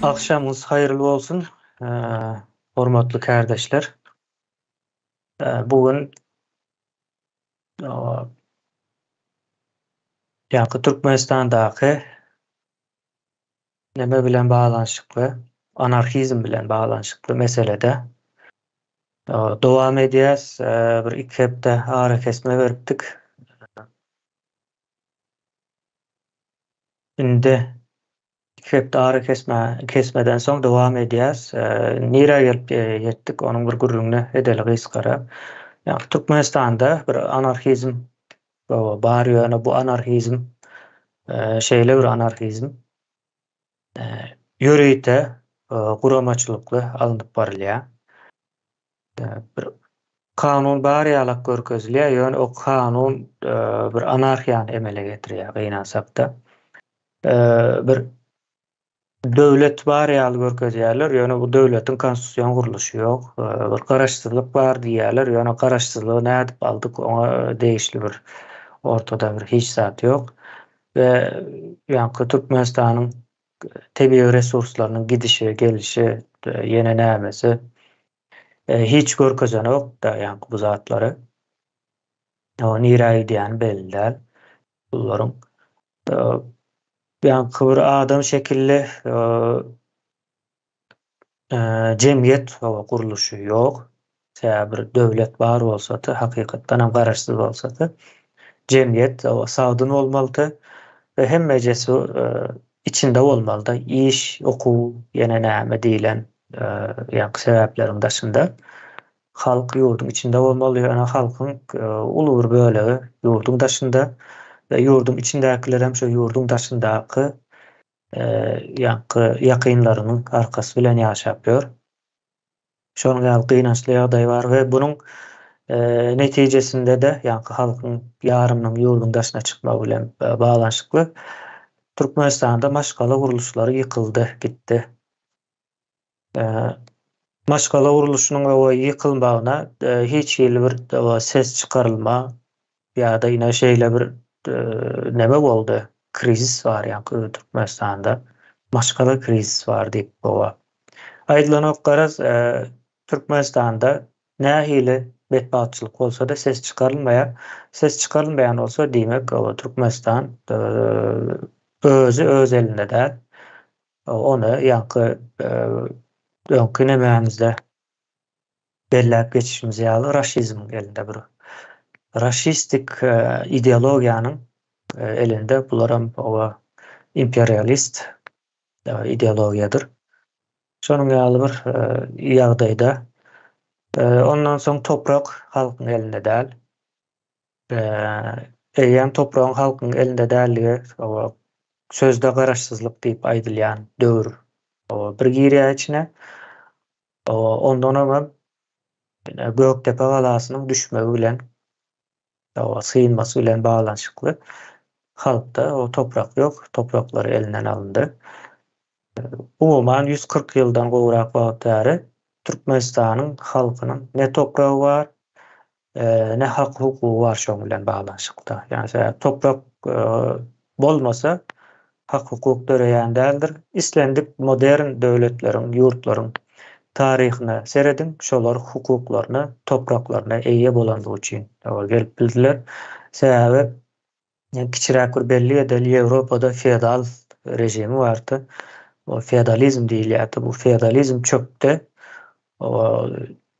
Agşamyňyz haýyrly bolsun, hormatly kärdeşler. Bu gün ýaňky Türkmenistandaky neme bilen baglanyşykly, anarhizm bilen baglanyşykly meselede dowam edýäs. Bir iki hepde arakesme beripdik. Indi iki hepde arakesme kesmeden soň dowam edýäs. Nirä gelip ýetdik, onuň bir gürrüňini edeli gysgara. Ýagny Türkmenistanda bir anarhizm bar, ýöne bu anarhizm şeýle bir anarhizm ýörite guramaçylykly alnyp barylýar. Bir kanun bar ýalak görkezilýär, ýöne o kanun bir anarhiýany emele getirýär, gynansakda. Bir döwlet bar ýaly görkezýärler, ýöne bu döwletiň konstitusion gurluşy ýok. Bir garaşsyzlyk bar diýýärler, ýöne garaşsyzlygy nädip aldyk, oňa degişli bir ortada bir hiç zat ýok. We ýaňky Türkmenistanyň tebigy resurslarynyň gidişi, gelişi, ýene nämesi hiç görkezenok-da ýaňky bu zatlary. Nirä gidýäni belli däl bularyň. Ýaňky bir adam şekilli jemgyýet gurluşy ýok. Sebäbi bir döwlet bar bolsady, hakykatdan hem garaşsyz bolsady, jemgyýet sagdyn bolmalydy we hemmejesi içinde bolmalydy. Iş, okuw, ýene näme diýlen ýaňky sebäpleriň daşynda halk ýurduň içinde bolmaly, ýöne halkyň uly bir bölegi ýurduň daşynda we ýurduň içindäkiler hem şo ýurduň daşyndaky ýaňky ýakynlarynyň arkasy bilen ýaşap ýör. Şonuň ýaly gynançly ýagdaý bar we bunuň netijesinde-de ýaňky halkyň ýarymynyň ýurduň daşyna çykmagy bilen baglanyşykly Türkmenistanda maşgala gurluşlary ýykyldy gitdi. Maşgala gurluşynyň ýykylmagyna hiç hili bir ses çykarylma ýa-da ine şeýle bir neme boldy, krizis bar ýaňky Türkmenistanda, maşgala krizis bar diýip gowa. Aýdylanok garaz Türkmenistanda nähili betbagtçylyk bolsa-da ses çykarylmaýar. Ses çykarylmaýan bolsa diýmek Türkmenistan özi öz elinde däl. Ony ýaňky öňki nemämizde belläp geçişimiz ýaly raşizmiň elinde bir raşistik ideologiýanyň elinde bularam oba imperialist ideologiýadyr. Şonuň ýaly bir ýagdaýda ondan soň toprak halkyň elinde däl. Eýýäm topragyň halkyň elinde däldigi, sözde garaşsyzlyk diýip aýdylýan döwür bir girýär içine. Ondanam hem Gökdepe galasynyň düşmegi bilen, synmasy bilen baglanyşykly halkda o toprak ýok, topraklar elinden alyndy. Umuman 140 ýyldan gowrak wagt bäri Türkmenistanyň halkynyň ne topragy bar, ne hak-hukugy bar şoň bilen baglanyşykda. Ýagny sebäbi toprak bolmasa hak-hukuk döreýän däldir. Islendik modern döwletleriň, ýurtlaryň taryhyna serediň, şolar hukuklaryna, topraklaryna eýe bolandygy üçin gelip bildiler. Sebäbi kiçiräk bir bellik edeli, Ýewropada feodal režimi bardy. O feodalizm diýilýärdi. Bu feodalizm çökdi. O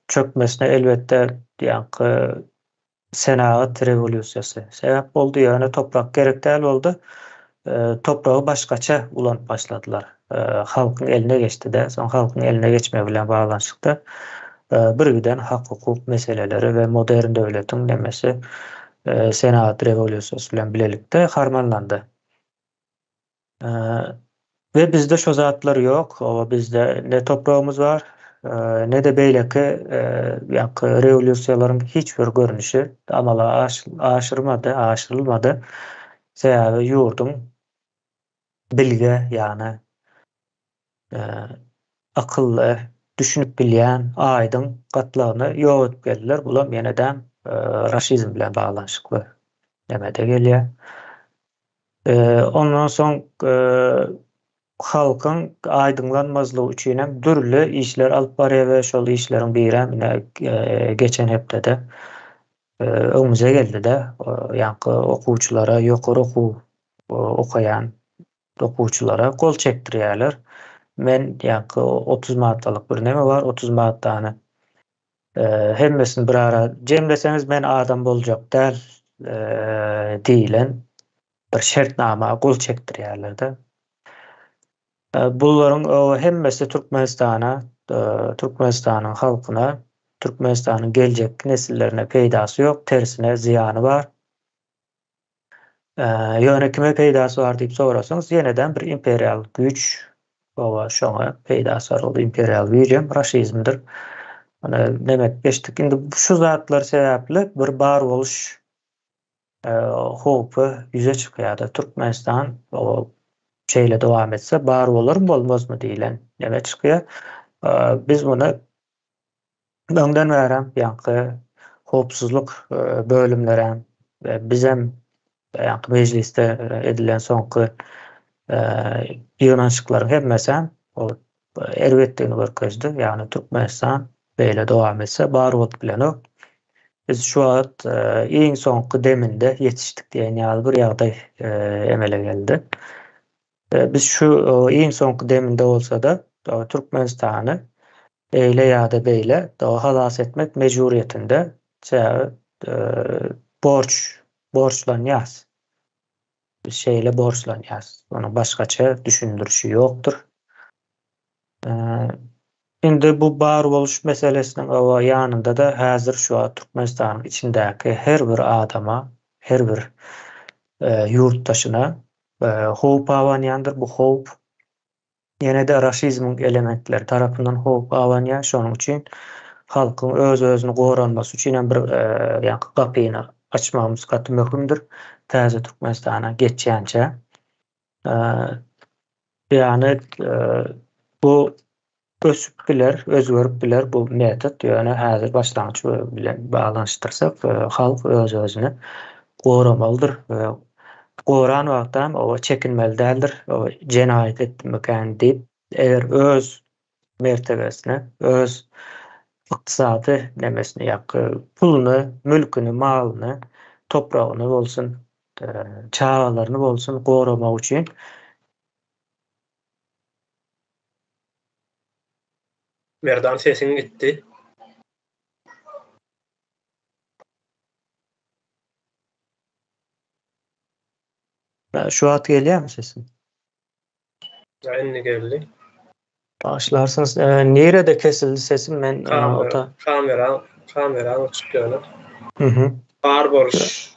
çökmesine elbetde ýaňky senagat rewolýusiýasy sebäp boldy. Ýöne toprak gerek däl boldy. Topragy başgaça ulanyp başladylar. Halkyň eline geçdi-de. Soň halkyň eline geçmegi bilen baglanyşykda birgiden hak-hukuk meseleleri we modern döwletiň nemesi senagat rewolýusiýasy bilen bilelikde harmanlandy. We bizde şo zatlar ýok. Oba bizde ne topragymyz bar, ne-de beýleki ýaňky rewolýusiýalaryň hiç bir görnüşi amala aşyrmady, aşyrylmady. Sebäbi ýurduň bilge, ýagny akylly, düşünip bilýän, aýdyň gatlagyny ýok edip geldiler. Bulam ýene-de raşizm bilen baglanyşykly nemede gelýär. Ondan soň. Halkyň aýdyňlanmazlygy üçin hem dürli işler alyp barýar we şol işleriň birem ine geçen hepdede öňümize geldi-de, ýaňky okuwçylara, ýokary okuw okaýan okuwçylara gol çekdirýärler. Men ýaňky 30 maddalyk bir neme bar, 30 maddany hemmesini bir ara jemleseňiz men adam boljak däl diýlen bir şertnama gol çekdirýärler-de. Bularyň hemmesi Türkmenistana, Türkmenistanyň halkyna, Türkmenistanyň geljekki nesillerine peýdasy ýok, tersine zyýany bar. Ýöne kime peýdasy bar diýip sorasaňyz, ýeneden bir imperial güýç oba şoňa peýdasy bar. Ol imperial güýjem raşizmdir. Ony nemek geçdik. Indi şu zatlar sebäpli bir bar boluş howpy ýüze çykýar-da, Türkmenistan şeýle dowam etse bar bolarmy, bolmazmy diýlen neme çykýar. Biz muny öňden bärem ýaňky howpsuzlyk bölümlerem bizem ýaňky mejlisde edilen soňky ýygnanyşyklaryň hemmesem erbetdigini görkezdi. Ýagny Türkmenistan beýle dowam etse bar bolup bilenok. Biz şu wagt iň soňky deminde ýetişdik diýen ýaly bir ýagdaý emele geldi. Biz şu iň soňky deminde bolsa-da Türkmenistany eýle ýa-da beýle halas etmek mejburyýetinde, sebäbi borç borçlanýarys. Biz şeýle borçlanýarys. Onuň başgaça düşündirişi ýokdur. Indi bu bar boluş meselesiniň oba ýanynda-da häzir şu wagt Türkmenistanyň içindäki her bir adama, her bir ýurtdaşyna howp abanýandyr. Bu howp Ýene-de raşizmiň elementleri tarapyndan howp abanýar. Şonuň üçin halkyň öz-özüni goranmasy üçin hem bir ýaňky gapyny açmagymyz gaty möhümdir. Täze Türkmenistana geçýänçä. Ýagny bu ösüp biler, özgerip biler bu metod, ýöne häzir başlangyç bilen baglanyşdyrsak, halk öz-özüni goramalydyr we goran wagtam oba çekinmeli däldir, jenaýat etdimikän diýip, eger öz mertebesine, öz ykdysady nemesini, ýa puluny, mülküni, malyny, topragyny bolsun, çagalaryny bolsun goramak üçin Merdan sesiň gitdi. Şu wagt gelýärmi sesim? Ja, indi geldi. Bagyşlarsyňyz, nirede kesildi sesim men ota. Kamera, kamera açyk ýöne. Mhm. Bar boluş.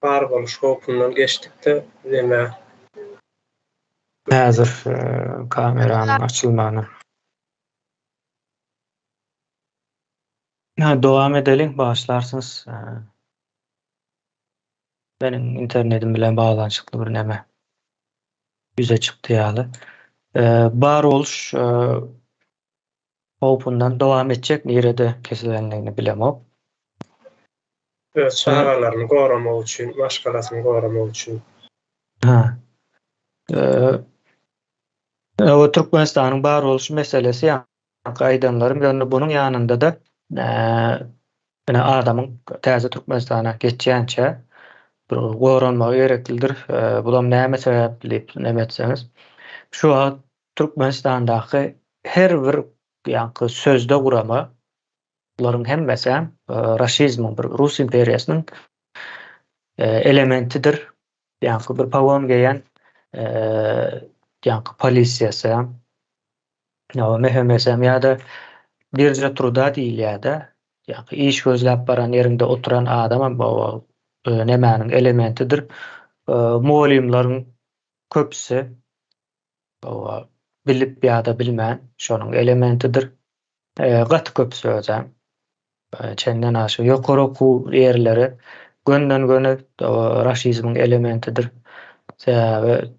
Bar boluş howpundan geçdikde neme? Häzir kameranyň açylmagyna. Ha, dowam edeliň, bagyşlarsyňyz. Meniň internetim bilen baglanyşykly bir neme ýüze çykdy ýaly. Bar boluş howpundan dowam etjek, nirede kesilendigini bilemok. Öz çagalaryny goramak üçin, maşgalasyny goramak üçin. Ha. O Türkmenistanyň bar boluş meselesi ýaňky aýdanlarym, ýöne bunuň ýanynda-da ine adamyň täze Türkmenistana geçýänçä bir goranmagy gereklidir. Bulam näme sebäpli diýip neme etseňiz, şu wagt Türkmenistandaky her bir ýaňky sözde gurama, bularyň hemmesem raşizmiň bir rus imperiýasynyň elementidir. Ýaňky bir pagon geýen ýaňky polisiýasy hem, MHM-sem ýa-da birža truda diýilýär-de, ýaňky iş gözläp baran ýeriňde oturan adamam nemäniň elementidir. Mugallymlaryň köpüsi bilip ýa-da bilmän şonuň elementidir. Gaty köpüsi özem. Çenden aşa ýokary okuw ýerleri gönden-göni raşizmiň elementidir. Sebäbi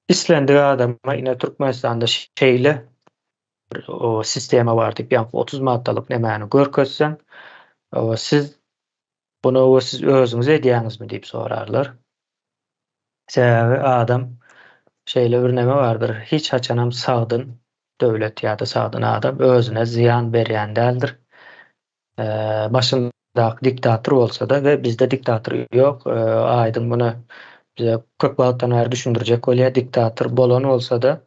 islendik adama ine Türkmenistanda şeýle bir sistema bar diýip, ýaňky 30 maddalyk nemäni görkezseň, siz buny siz özüňiz edýäňizmi diýip sorarlar. Sebäbi adam şeýle bir neme bardyr, hiç haçanam sagdyn döwlet ýa-da sagdyn adam özüne zyýan berýän däldir. Başyndaky diktator bolsa-da we bizde diktator ýok, Aýdyň muny bize köp wagtdan bäri düşündirjek bolýar, diktator bolan bolsa-da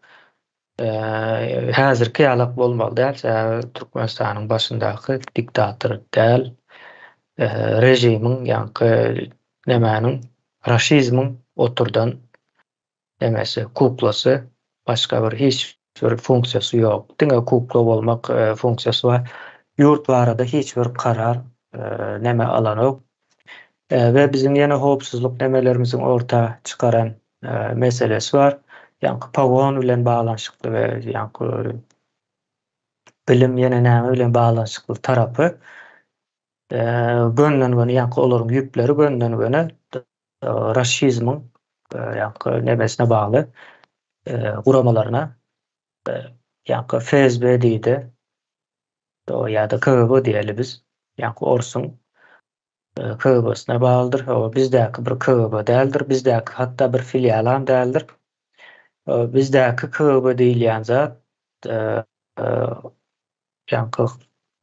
häzirki ýalak bolmaly däl, sebäbi Türkmenistanyň başyndaky diktator däl, režimiň ýaňky nemäniň raşizmiň oturdan nemesi, kuklasy, başga bir hiç bir funksiýasy ýok. Diňe kukla bolmak funksiýasy bar. Ýurt barada hiç bir karar neme alanok. We biziň ýene howpsuzlyk nemelerimiziň orta çykaran meselesi bar. Ýaňky pogon bilen baglanyşykly we ýaňky bilim ýene näme bilen baglanyşykly tarapy gönden-göni ýaňky olaryň ýüpleri gönden-göni raşizmiň ýaňky nemesine bagly guramalaryna ýaňky FSB diýdi ýa-da KGB diýeli biz ýaňky orsuň KGB-sine baglydyr. O bizdäki bir KGB däldir. Bizdäki hatda bir filialam däldir. Bizdäki KGB diýilýän zat ýaňky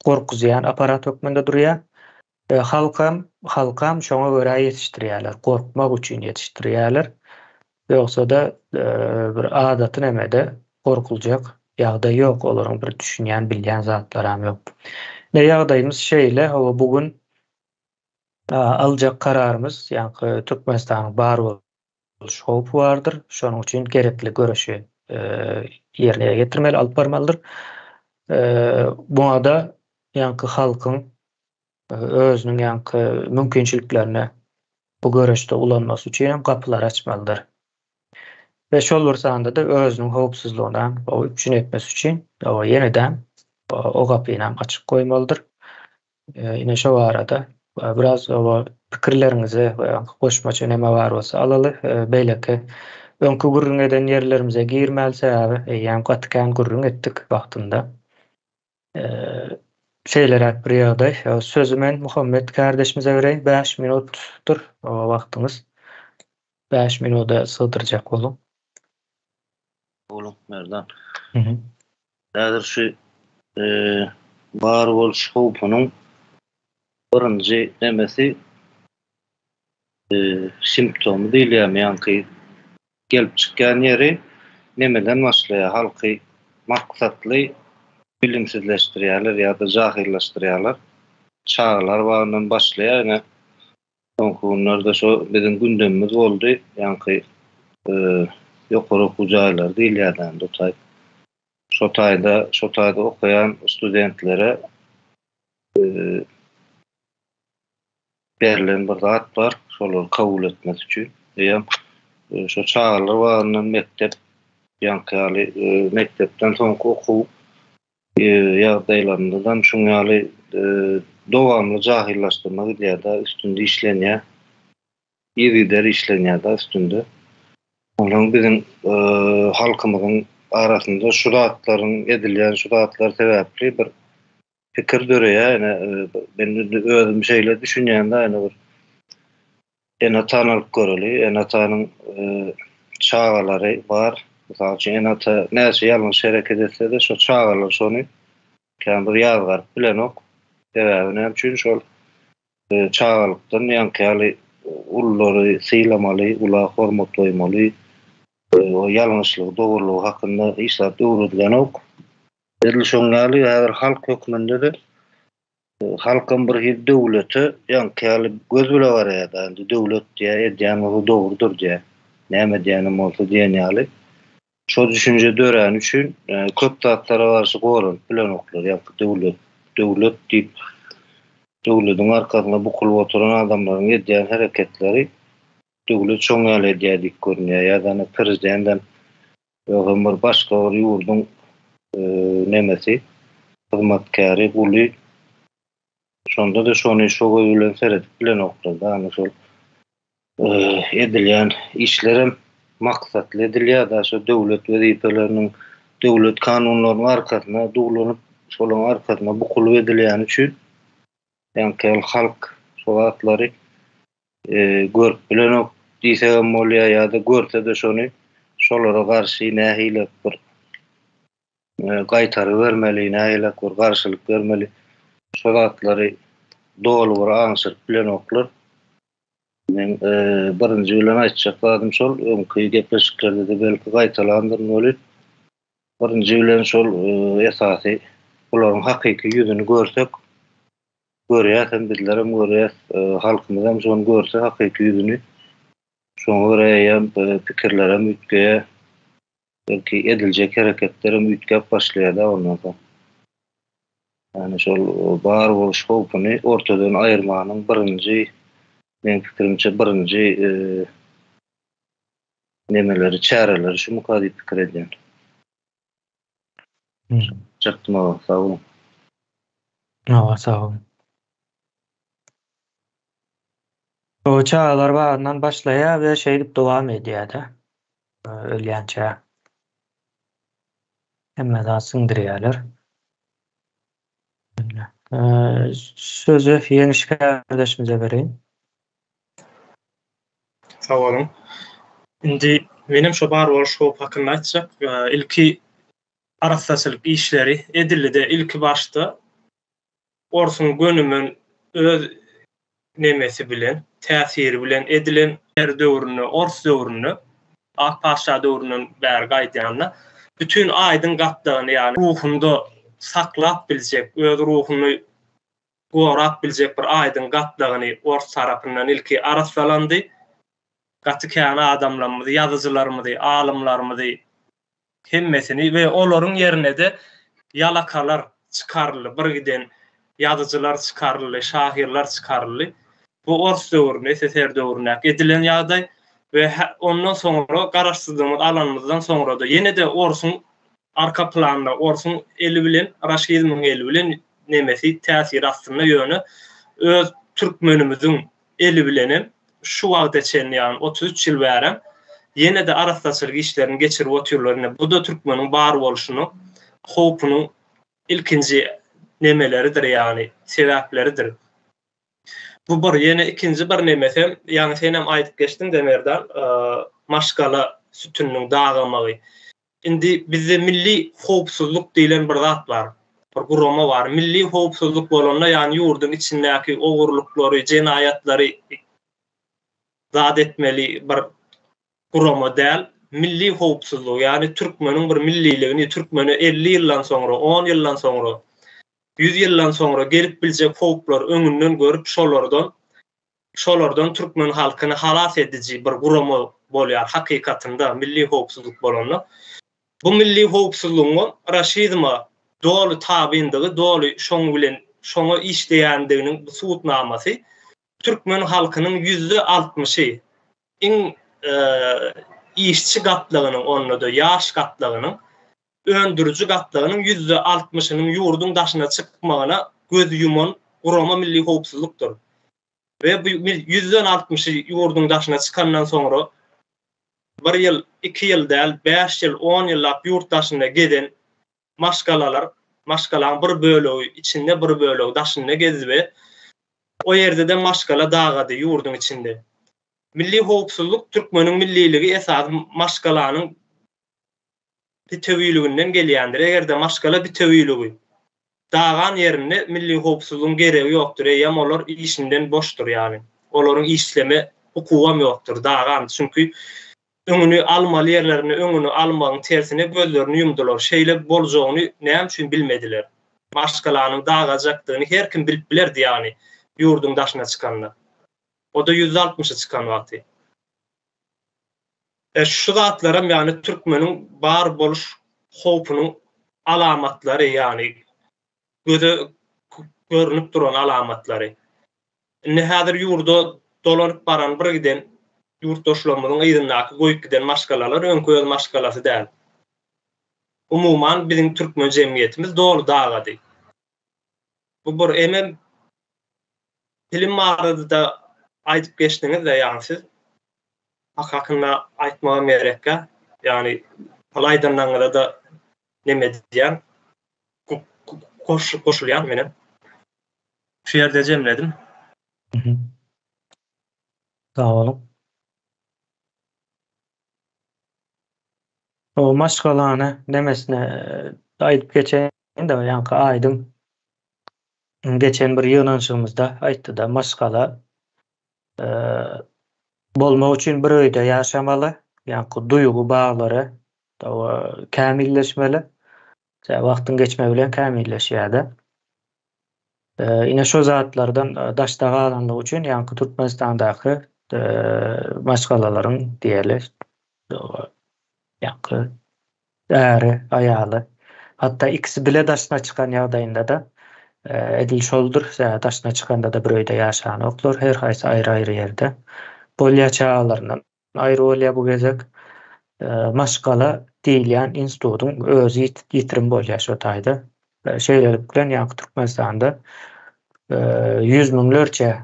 gorkuzýan apparat hökmünde durýar. Halkam, halkam şoňa görä ýetişdirýärler, gorkmak üçin ýetişdirýärler. Ýogsa-da bir adaty nemede gorkuljak ýagdaý ýok, olaryň bir düşünýän, bilýän zatlaram ýok. Ine ýagdaýymyz şeýle, hawa bu gün aljak kararymyz, ýaňky Türkmenistanyň bar boluş howpy bardyr. Şonuň üçin gerekli göreşi ýerine ýetirmeli, alyp barmalydyr. Buňa-da ýaňky halkyň özüniň ýaňky mümkinçiliklerini bu göreşde ulanmasy üçin hem gapylary açmalydyr. We şol bir sanda-da özüniň howpsuzlygyny üpjün etmesi üçin ýene-de o gapyny hem açyk goýmalydyr. Ine şo barada biraz pikirleriňizi we goşmaça näme bar bolsa alaly. Beýleki öňki gürrüň eden ýerlerimize girmäli sebäbi eýýäm gaty kän gürrüň etdik wagtynda. Şeýleräk bir ýagdaý. Sözi men Muhammet kärdeşimize bereýin. 5 minutdyr wagtyňyz. 5 minuda sygdyrjak boluň. Boluň, Merdan. Häzir şu bar boluş howpunyň birinji nemesi simptomy diýilýärmi ýaňky gelip çykýan ýeri nemeden başlaýar halky maksatly bilimsizleşdirýärler ýa-da jahyllaşdyrýarlar çagalar bagyndan başlaýar ine soňky günlerde şo biziň gündemimiz boldy ýaňky ýokary okuw jaýlary diýilýär indi o taý şo taýda şo taýda okaýan studentlere berlen bir zat bar, şolary kabul etmesi üçin. Eýýäm şo çagalar bagyndan mekdep ýaňky ýaly mekdepden soňky okuw ýagdaýlaryndan şuň ýaly dowamly jahyllaşdyrma gidýär-de, üstünde işlenýär. Yzygider işlenýär-de üstünde. Onsoň biziň halkymyzyň arasynda şu zatlaryň edilýän şu zatlar sebäpli bir pikir döreýär ene men indi özüm şeýle düşünýän-de ene bir ene-atany alyp göreli ene-atanyň çagalary bar mysal üçin ene-ata näçe ýalňyş hereket etse-de şo çagalar şony kän bir ýazgaryp bilenok sebäbi näme üçin şol çagalykdan ýaňky ýaly ululary sylamaly ula hormat goýmaly o ýalňyşlygy dogrulygy hakynda hiç zat öwredilenok Edil şoň ýaly häzir halk hökmünde-de halkam bir hili döwlete ýaňky ýaly göz bile garaýar-da, indi döwlet diýýär, edýän bolsa dogrudyr diýýär. Näme edýänem bolsa diýen ýaly. Şo düşünje döräni üçin köp zatlara garşy goranyp bilenoklar. Ýaňky döwlet, döwlet diýip döwlediň arkasynda bukulyp oturan adamlaryň edýän hereketleri döwlet şoň ýaly edýär diýip görünýär. Ýa-da prezidendem Ýogsam bir başga bir ýurduň nemesi, hyzmatkäri, guly. Şonda-da şony şo göz bilen seredip bilenoklar-da. Ana şol edilýän işlerem maksatly edilýär-de, şo döwlet wezipeleriniň, döwlet kanunlarynyň arkasyna duwlanyp, şolaryň arkasyna bukulyp edilýäni üçin ýaňky ýaly halk şo zatlary görüp bilenok. diýsegem bolýar ýa-da görse-de şony şolara garşy nähili bir gaýtargy bermeli, nähili bir garşylyk bermeli şo zatlary doly bir aňşyryp bilenoklar. Meň birinji bilen aýtjak zadym şol, öňki gepleşiklerde-de belki gaýtalandyryn welin, birinji bilen şol esasy bularyň hakyky ýüzüni görsek, görýäs hem bizlerem görýäs, halkymyzam şony görse hakyky ýüzüni, şoňa görä eýýäm pikirlerem üýtgeýär, belki ediljek hereketlerem üýtgäp başlaýar-da ondan soň. Ýagny şol bar boluş howpuny ortadan aýyrmanyň birinji, meň pikirimçe birinji nemeleri, çäreleri şumyka diýip pikir edýän. Çykdym aga, sag boluň. Hawa, sag boluň. O çagalar bagyndan başlaýar we şeýdip dowam edýär-de. Ölýänçä. Hemme zat siňdirýärler. Sözi Ýeňiş kardeşimize bereýin. Sag boluň. Indi menem şo bar boluş howp hakynda aýtjak. Ilki arassaçylyk işleri edildi-de ilki başda orsuň gönümen öz nemesi bilen, täsiri bilen edilen her döwründe, ors döwründe, Ak patyşa döwründen bäri gaýdýanda bütin aýdyň gatlagyny, ýagny ruhunda saklap biljek, öz ruhuny gorap biljek bir aýdyň gatlagyny ors tarapyndan ilki arassalandy. Gaty kän adamlarymyzy, ýazyjylarymyzy, alymlarymyzy hemmesini we olaryň ýerine-de ýalakalar çykaryldy, birgiden ýazyjylar çykaryldy, şahyrlar çykaryldy. Bu ors döwründe, SSR döwründäki edilen ýagdaý we ondan soňra garaşsyzlygymyzy alanymyzdan soňra-da ýene-de orsuň arka planda, orsuň eli bilen, raşizmiň eli bilen nemesi täsiri astynda ýöne öz türkmenimiziň eli bilenem şu wagta çenli ýagny 33 ýyl bärem ýene-de arassaçylyk işlerini geçirip otyrlar ine bu-da türkmeniň bar bolşunyň howpunyň ilkinji nemeleridir ýagny sebäpleridir. Bu bir ýene ikinji bir nemesem ýaňy senem aýdyp geçdiň-de Merdan maşgala sütüniniň dagamagy. Indi bizde milli howpsuzlyk diýlen bir zat bar. Bir gurama bar. Milli howpsuzlyk bolanda, ýagny ýurduň içindäki ogurlyklary, jenaýatlary zat etmeli bir gurama däl. Milli howpsuzlygy, ýagny türkmeniň bir milliligini, türkmene 50 ýyldan soňra, 10 ýyldan soňra, 100 ýyldan soňra gelip biljek howplary öňünden görüp, şolardan şolardan türkmen halkyny halas ediji bir gurama bolýar hakykatynda milli howpsuzlyk bolanda. Bu milli howpsuzlygyňam raşizme doly tabyndygy, doly şoň bilen şoňa işleýändiginiň bu subutnamasy türkmen halkynyň ýüzde altmyşy iň işçi gatlagynyň onda-da ýaş gatlagynyň öndüriji gatlagynyň ýüzde altmyşynyň ýurduň daşyna çykmagyna göz ýuman gurama milli howpsuzlykdyr. We bu ýüzden altmyşy ýurduň daşyna çykandan soňra bir ýyl, iki ýyl däl, bäş ýyl, on ýyllap ýurt daşynda gezen maşgalalar, maşgalaň bir bölegi içinde, bir bölegi daşynda gezdi we o ýerde-de maşgala dagady ýurduň içinde. Milli howpsuzlyk türkmeniň milliligi esasy maşgalanyň bitewiliginden gelýändir. Eger-de maşgala bitewiligi dagan ýerinde milli howpsuzlygyň geregi ýokdur, eýýäm olar işinden boşdur, ýagny olaryň işleme hukugam ýokdur, dagan, çünki öňüni almaly ýerlerinde öňüni almagyň tersine gözlerini ýumdular, şeýle boljagyny näme üçin bilmediler? Maşgalanyň dagajakdygyny her kim bilip bilerdi, ýagny ýurduň daşyna çykanda. O-da ýüzde altmyşa çykan wagty. E, şu zatlaram ýagny türkmeniň bar boluş howpunyň alamatlary, ýagny göze görnüp duran alamatlary. Indi häzir ýurda dolanyp baran bir giden ýurtdaşlarymyzyň yzyndaky goýup giden maşgalalar öňki öz maşgalasy däl. Umuman biziň türkmen jemgyýetimiz doly dagady. Bu bir emem bilim barada-da aýdyp geçdiňiz-de ýagny siz. Hak hakynda aýtmagam gerekkä. Ýagny ol aýdanlaryňyza-da neme edýän, goşulýan menem. Şu ýerde jemledim. Sag boluň. O maşgalany nemesine aýdyp geçeýin-de, ýaňky Aýdyň geçen bir ýygnanyşygymyzda aýtdy-da, maşgala bolmak üçin bir öýde ýaşamaly, ýaňky duýgy baglary kämilleşmeli. Wagtyň geçmegi bilen kämilleşýär-de. Ine şo zatlardan daşda galanlygy üçin ýaňky Türkmenistandaky maşgalalaryň diýeli ýaňky äri, aýaly hatda ikisi bile daşyna çykan ýagdaýynda-da edil şoldur. Sebäbi daşyna çykanda-da bir öýde ýaşanoklar, her haýsy aýry-aýry ýerde bolýar çagalaryndan Aýry bolýar bu gezek. Maşgala diýilýän institutyň özi ýitirim bolýar şo taýda. Şeýlelik bilen ýaňky Türkmenistanda ýüz müňlerçe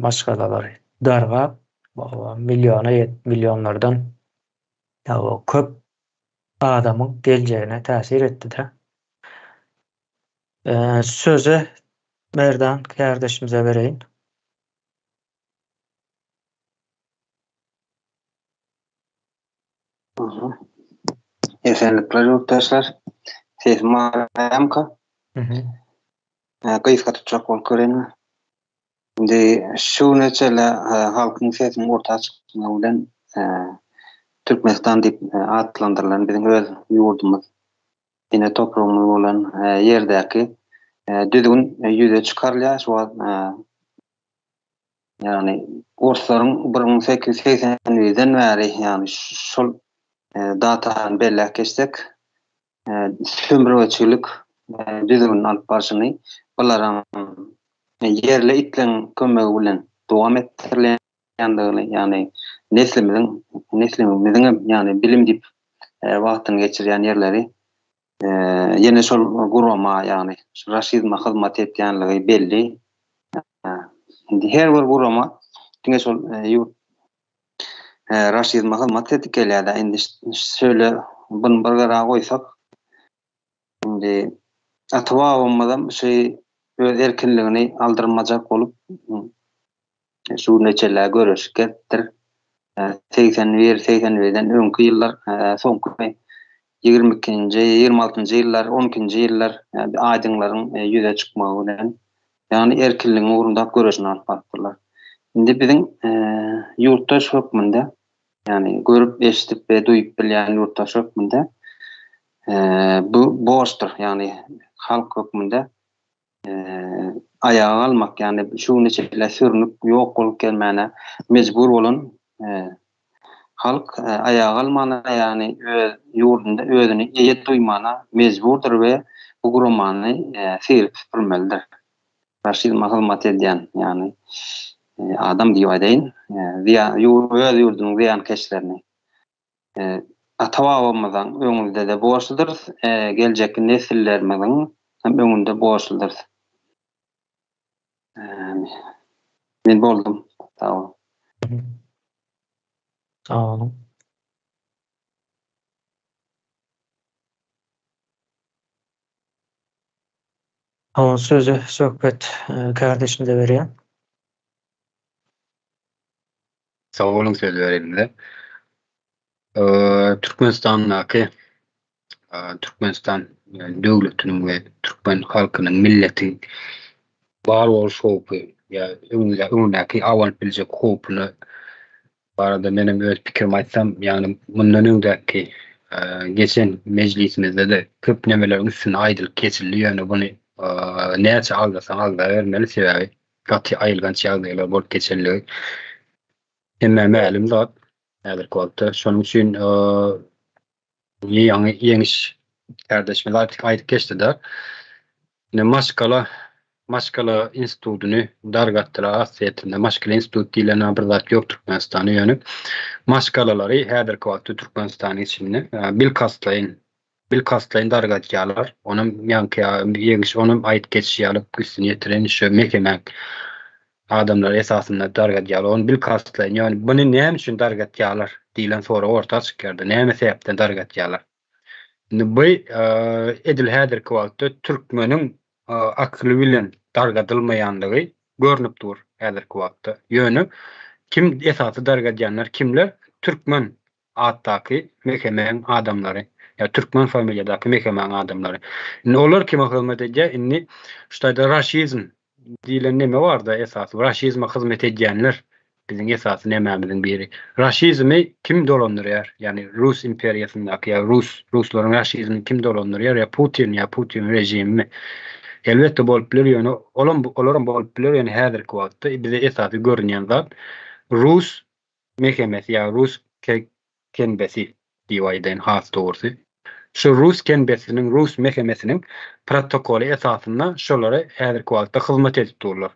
maşgalalar dargap, milliona ýet millionlardan köp adamyň geljegine täsir etdi-de. Sözi Merdan kärdeşimize bereýin. Esenlikler ýurtdaşlar. Sesim barmyka? Gysga tutjak bolup göreýin. Indi şu güne çenli halkyň sesiniň orta çykmagy bilen Türkmenistan diýip atlandyrylan biziň öz ýurdumyz, ene topragymyz bolan ýerdäki düzgün ýüze çykarylýar. Şu wagt Ýagny orslaryň 1881-den bäri, ýagny şol datany belläp geçsek, sömürgeçilik düzgünini alyp barşyny bularyň ýerli itleň kömegi bilen dowam etdirilýändigini, ýagny neslimiziň neslimiziňem ýagny bilim diýip wagtyny geçirýän ýerleri ýene şol gurama, ýagny raşizme hyzmat etýänligi belli. Indi her bir gurama diňe şol ýurt raşizme hyzmat edip gelýär-de. Indi şöyle bunu bir gyra goýsak, indi ata-babamyzam şu öz erkinligini aldyrmajak bolup Şu güne çenli göreşip gelipdir. 81, 81-den öňki ýyllar, soňky 22-nji, 26-njy ýyllar, 12-nji ýyllar aýdyňlaryň ýüze çykmagy bilen, ýagny erkinligiň ugrunda göreşini alyp barypdyrlar. Indi biziň ýurtdaş hökmünde, ýagny görüp, eşidip we duýup bilýän ýurtdaş hökmünde bu borçdur, ýagny halk hökmünde aýaga galmak, ýagny şu güne çenli sürnüp, ýok bolup gelmäne mejbur bolan halk aýaga galmana, ýagny öz ýurdunda özüni eýe duýmana mejburdyr we bu guramany syryp süpürmelidir. Faşizme hyzmat edýän, ýagny adam diýip aýdaýyn, öz ýurdunyň zyýankeşlerini. Ata-babamyzyň öňünde-de borçludyrys, geljekki nesillerimiziň hem öňünde borçludyrys. Men boldum. Sag boluň. Sag boluň. Sözi Söhbet kardeşimize berýän. Sag boluň söz bereniňize. Türkmenistandaky Türkmenistan döwletiniň we türkmen halkynyň milletiň bar boluş howpy ýa öňündäki abanyp biljek howpuny barada menem öz pikirimi aýtsam, ýagny mundan öňdäki geçen mejlisimizde-de köp nemeleriň üstünde aýdylyp geçildi, ýöne buny näçe agzasaň agzabermeli, sebäbi gaty aýylganç ýagdaýlar bolup geçenligi hemmä mälim zat häzirki wagtda. Şonuň üçin ýaňy Ýeňiş kärdeşimiz aýdyp geçdi-de, indi maşgala, maşgala institutyny dargatdylar aslyýetinde. Maşgala instituty diýlen bir zat ýok Türkmenistanda, ýöne maşgalalary häzirki wagtda Türkmenistanyň içinde bilkastlaýyn Bilkastlaýyn dargadýarlar. Onam ýaňky Ýeňiş onam aýyp geçişi ýaly üstüni ýetiren şu mekemäň adamlary esasynda dargadýarlar. Ony bilkastlaýyn ýöne buny näme üçin dargatýarlar diýlen sorag orta çykýarda. Näme sebäpden dargatýarlar? Indi bu edil häzirki wagtda türkmeniň akyly bilen dargadylmaýanlygy görnüp dur häzirki wagtda. Ýöne kim esasy dargadýanlar kimler? Türkmen. atdaky MHM-iň adamlary, ýa türkmen familiýadaky MHM-iň adamlary. Indi olar kime hyzmat edýär? Indi şu taýda raşizm diýlen neme barda esasy raşizme hyzmat edýänler biziň esasy nemämiziň biri. Raşizmi kim dolandyrýar? Ýagny Rus imperiýasyndaky ýa rus ruslaryň raşizmini kim dolandyrýar? Ýa Putin ýa Putin režimimi? Elbetde bolup biler ýöne olam olaram bolup biler ýöne häzirki wagtda bize esasy görünýän zat rus mehemesi ýa rus kenbesi diýip aýdaýyn has dogrusy. Şu rus kenbesiniň, rus mehemesiniň protokoly esasynda şolara häzirki wagtda hyzmat edip durlar.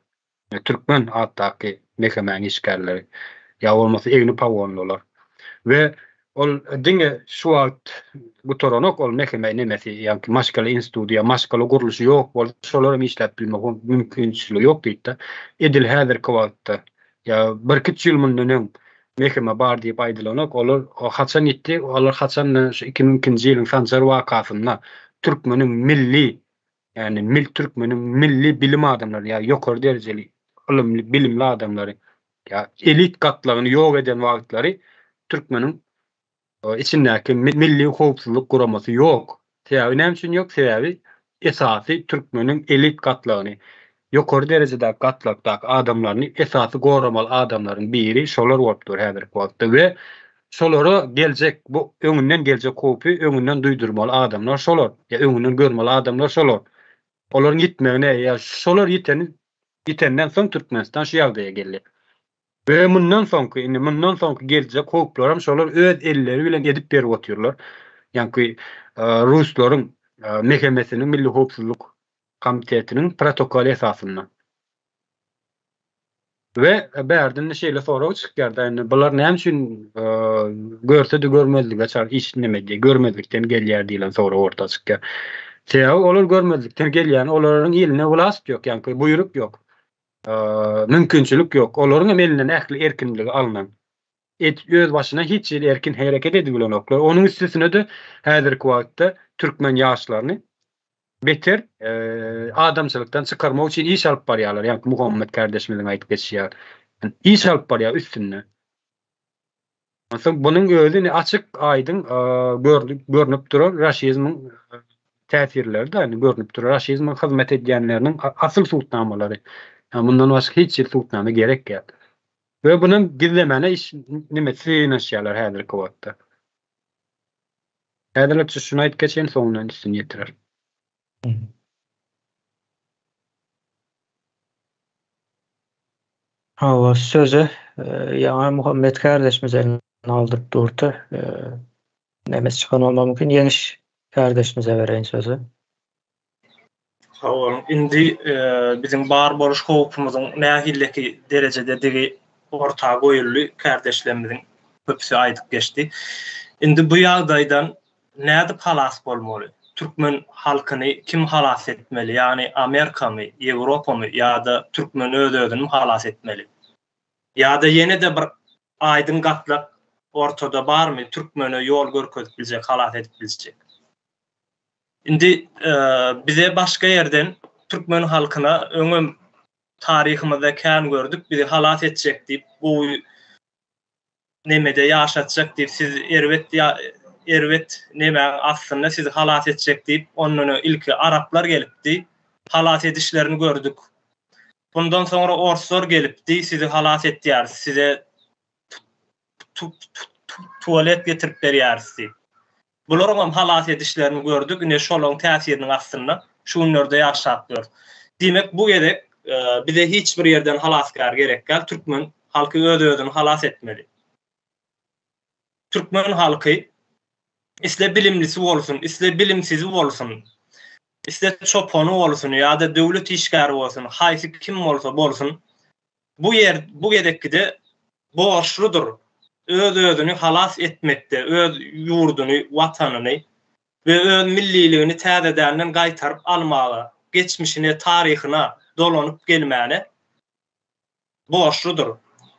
Türkmen atdaky mehemäň işgärleri ýa bolmasa egni pagonlylar. We ol diňe şu wagt gutaranok ol meheme nemesi, ýagny maşgala instituty ýa maşgala gurluşy ýok bolsa şolaram işläp bilmek mümkinçiligi ýok diýdi-de. Edil häzirki wagtda Ýa birküç ýyl mundan öň MHM bar diýip aýdylanok, olar haçan ýitdi, olar haçanda şu 2002-nji ýylyň Sanjar wakasynda türkmeniň milli, ýagny mil türkmeniň milli bilim adamlary ýa ýokary derejeli ylymly, bilimli adamlary ýa elit gatlagyny ýok eden wagtlary türkmeniň içindäki Milli howpsuzlyk guramasy ýok. Sebäbi näme üçin ýok? Sebäbi esasy türkmeniň elit gatlagyny, ýokary derejedäki gatlakdaky adamlaryny esasy goramaly adamlaryň biri şolar bolup dur häzirki wagtda we şolara geljek bu öňünden geljek howpy öňünden duýdurmaly adamlar şolar ýa öňünden görmeli adamlar şolar. Olaryň ýitmegine ýa şolar ýiteni ýitenden soň Türkmenistan şu ýagdaýa geldi. We mundan soňky, indi mundan soňky geljek howplaram şolar öz elleri bilen edip berip otyrlar. Ýaňky ruslaryň MHM-siniň, Milli howpsuzlyk komitetiniň protokoly esasynda. We bärde indi şeýle sorag çykýar-da, indi bular näme üçin görse-de görmezlige çal iş neme edýär, görmezlikden gelýär diýlen sorag orta çykýar. Sebäbi olar görmezlikden gelýän, olaryň elinde wlast ýok, ýaňky buýruk ýok. Mümkinçilik ýok. Olaryň hem elinden ähli erkinligi alnan. Et öz başyna hiç hili erkin hereket edibilenoklar. Onuň üstesine-de häzirki wagtda türkmen ýaşlaryny beter adamçylykdan çykarmak üçin iş alyp barýarlar. Ýaňky Muhammet kardeşimiziň aýdyp geçişi ýaly. Iş alyp barýar üstünde. Onsoň bunuň özi indi açyk aýdyň görnüp duran raşizmiň täsirleri-de indi görnüp duran raşizmiň hyzmat edýänleriniň asyl subutnamalary. Mundan başga hiç hili subutnama gerek ýok. We bunam gizlemäne iş nime synanyşýarlar häzirki wagtda. Häzirlikçe şuny aýdyp geçeýin, soňundan üstüni ýetirer. Hawa, sözi ýaňy Muhammet kardeşimiz eline aldyryp durdy. Nemesi çykan bolmagy mümkin. Ýeňiş kardeşimize bereýin sözi. Sag boluň. Indi biziň bar boluş howpumyzyň nähilleki derejededigi orta goýuldy, kärdeşlerimiziň köpüsi aýdyp geçdi. Indi bu ýagdaýdan Nädip halas bolmaly? Türkmen halkyny kim halas etmeli? Ýagny Amerikamy, Ýewropamy ýa-da türkmen öz-özünimi halas etmeli? Ýa-da ýene-de bir aýdyň gatlak ortada barmy türkmene ýol görkezip biljek, halas edip biljek? Indi bize başga ýerden türkmen halkyna öňem taryhymyzda kän gördük, bizi halas etjek diýip gowy nemede ýaşatjak diýip siz erbet erbet nemäň astynda sizi halas etjek diýip ondan öň ilki araplar gelipdi halas edişlerini gördük bundan soňra orslar gelipdi sizi halas etýäris size tualet getirip berýäris diýip Bularyňam halas edişlerini gördük, ine şolaň täsiriniň astynda şu günlerde ýaşap ýörüs. Diýmek bu gezek bize hiç bir ýerden halasgär gerek däl, türkmen halky öz-özüni halas etmeli. Türkmen halky isle bilimlisi bolsun, isle bilimsizi bolsun, isle çopany bolsun ýa-da döwlet işgäri bolsun, haýsy kim bolsa bolsun, Bu ýer bu gezekkide borçludyr öz-özüni halas etmekde, öz ýurduny, Watanyny we öz milliligini täzedänden gaýtaryp almaga, geçmişine, taryhyna dolanyp gelmäne borçludyr.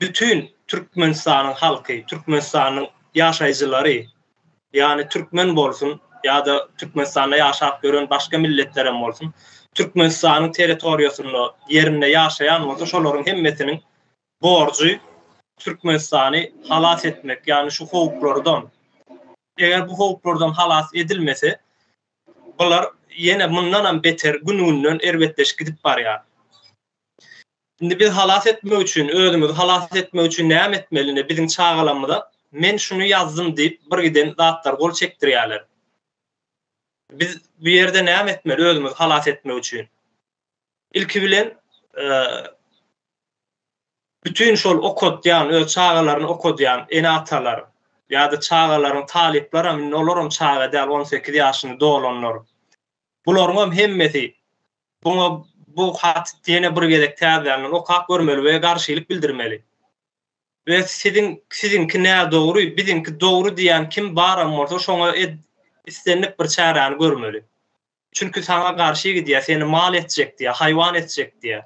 Bütin Türkmenistanyň halky, Türkmenistanyň ýaşaýjylary ýagny türkmen bolsun ýa-da Türkmenistanda ýaşap ýören başga milletlerem bolsun, Türkmenistanyň territoriýasynda, ýerinde ýaşaýan bolsa, şolaryň hemmesiniň borjy Türkmenistany halas etmek, ýagny şu howplardan. Eger bu howplardan halas edilmese, bular ýene mundanam beter gün-günden erbetleşip gidip barýar. Indi biz halas etmek üçin, özümizi halas etmek üçin näme etmeli? Ine biziň çagalarymyza men şuny ýazdym diýip birgiden zatlar gol çekdirýärler. Biz bu ýerde näme etmeli özümizi halas etmek üçin? Ilki bilen bütin şol okatýan, öz çagalaryny okadýan ene-atalar ýa-da çagalaryň talyplaram indi olaram çaga däl 18 ýaşyny dolanlar. Bularyňam hemmesi buňa bu haty ýene bir gezek täzeden okap görmeli we garşylyk bildirmeli. We siziň siziňki nädogry, biziňki dogry diýýän kim baram bolsa şoňa islendik bir çäräni görmeli. Çünki saňa garşy gidýär, seni mal etjek diýýär, haýwan etjek diýýär.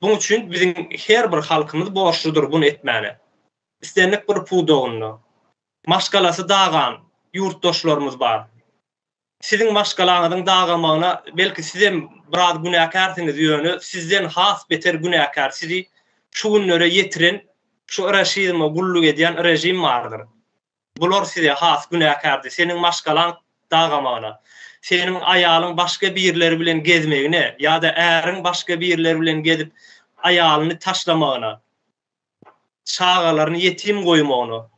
Buň üçin biziň her bir halkymyz borçludyr buny etmäne. Islendik bir pudagynda. Maşgalasy dagan ýurtdaşlarymyz bar. Siziň maşgalaňyzyň dagamagyna belki sizem biraz günäkärsiňiz ýöne sizden has beter günäkär sizi şu günlere ýetiren şu raşizme gulluk edýän režim bardyr. Bular size has günäkärdi seniň maşgalaň dagamagyna, seniň aýalyň başga birleri bilen gezmegine ýa-da äriň başga birleri bilen gezip aýalyny taşlamagyna, çagalaryny ýetim goýmagyna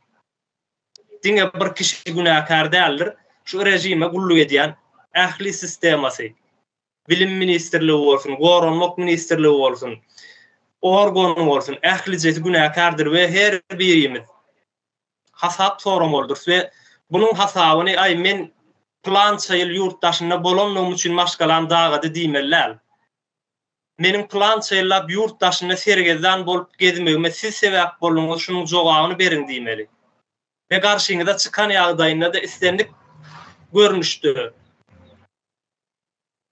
diňe bir kişi günäkär däldir, şu režime gulluk edýän ähli sistemasy. Bilim ministrligi bolsun, Goranmak ministrligi bolsun, organy bolsun ählijesi günäkärdir we her birimiz hasap soramalydyrys we bunuň hasabyny aý men pylança ýyl ýurt daşynda bolanlygym üçin maşgalam dagady diýmeli däl. Meniň pylança ýyllap ýurt daşynda sergezdan bolup gezmegime siz sebäp bolduňyz şunuň jogabyny beriň diýmeli. We garşyňyza çykan ýagdaýynda-da islendik görnüşde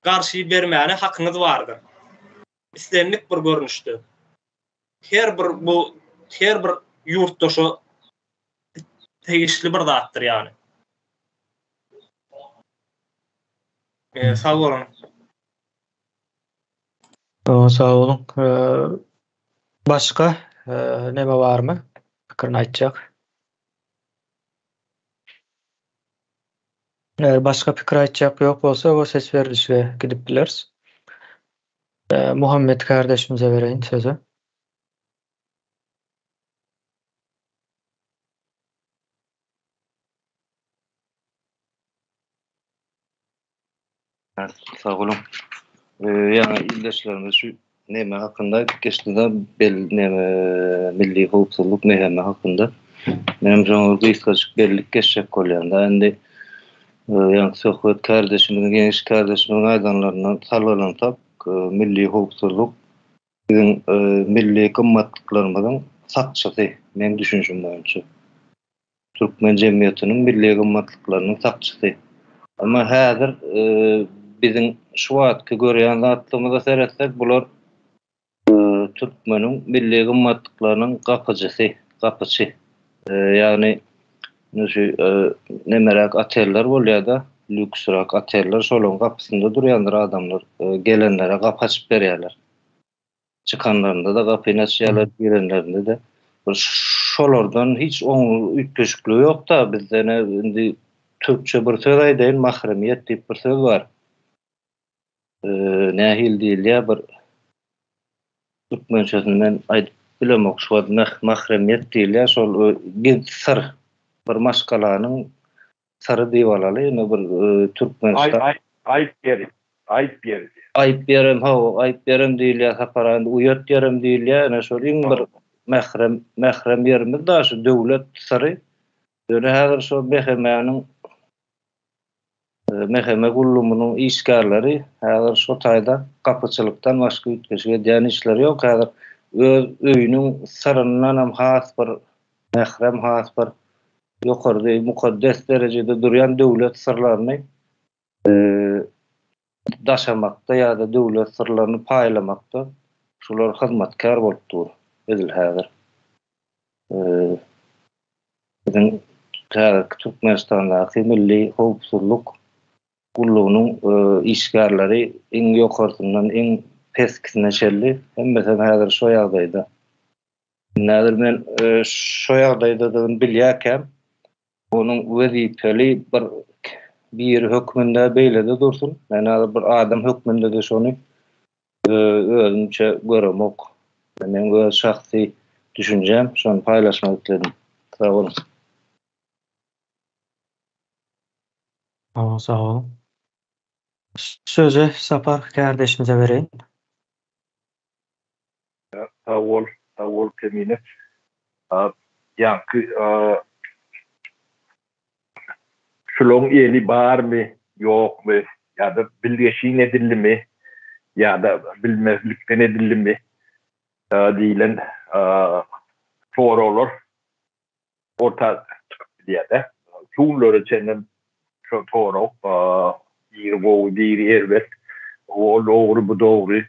garşy bermäne hakyňyz bardyr. Islendik bir görnüşde. Her bir bu her bir ýurtdaşa degişli bir zatdyr ýagny. Sag boluň. Sag boluň. Başga neme barmy pikirini aýtjak? Eger başga pikir aýtjak ýok bolsa, bu ses berlişige gidip bileris. Muhammet kardeşimize bereýin sözi. Sag boluň. Ýaňy ildeşlerimiz şu neme hakynda aýdyp geçdi-de, belli neme milli howpsuzlyk meheme hakynda. Menem şoňa gysgajyk bellik geçjek bolýan-da. Indi ýaňky söhbet kardeşimiziň, Ýeňiş kardeşimiziň aýdanlaryndan salgylansak, milli howpsuzlyk biziň milli gymmatlyklarymyzyň sakçysy, meň düşünişim boýunça. Türkmen jemgyýetiniň milli gymmatlyklarynyň sakçysy. Emma häzir biziň şu wagtky görýän zatlygymyza seretsek, bular türkmeniň milli gymmatlyklarynyň gapyjysy, gapyçy. Ýagny şu nemeräk oteller bolýar-da, lýuksrak oteller, şolaryň gapysynda durýandyr adamlar, gelenlere gapy açyp berýärler. Çykanlarynda-da gapyny açýarlar, girenlerinde-de. Bir şolardan hiç oňly üýtgeşikligi ýok-da, bizde ne indi türkçe bir söz aýdaýyn, mahremiyet diýip bir söz bar. Nähili diýilýär bir türkmençesini men aýdyp bilemok şu wagt meh mahremiyet diýilýär şol giz syr bir maşgalanyň syry diýip alaly indi bir Türkmenistan Aýyp ýeri aýyp ýeri diýýär. Aýyp ýerem hawa aýyp ýerem diýilýär Sapar aga indi uýat ýerem diýilýär ine şol iň bir mährem mährem ýerimiz da şu döwlet syry ýöne häzir şo MHM-niň MHM gullumynyň işgärleri häzir şo taýda gapyçylykdan başga üýtgeşik edýän işleri ýok. Häzir öz öýüniň syryndanam has bir mährem, has bir ýokarda mukaddes derejede durýan döwlet syrlaryny daşamakda ýa-da döwlet syrlaryny paýlamakda şular hyzmatkär bolup dur edil häzir. Biziň häzirki Türkmenistandaky Milli howpsuzlyk gullugynyň işgärleri iň ýokarsyndan iň peskisine çenli hemmesem häzir şo ýagdaýda. Indi häzir men şo ýagdaýdadygyny bilýärkäm. Onuň wezipeli bir biri hökmünde beýle-de dursun. Men häzir bir adam hökmünde-de şony özümçe göremok. Meň öz şahsy düşünjäm, şony paýlaşmak isledim. Sag boluň. Sag boluň. Sözi Sapar kärdeşimize bereýin. Sag bol, sag bol Kemine. Ýaňky şulaň eli barmy, ýokmy ýa-da bilgeşin edildimi ýa-da bilmezlikden edildimi diýlen soraglar orta çykyp bilýär-de. Şu günlere çenlem şo sorag biri gowy, biri erbet, ol dogry, bu dogry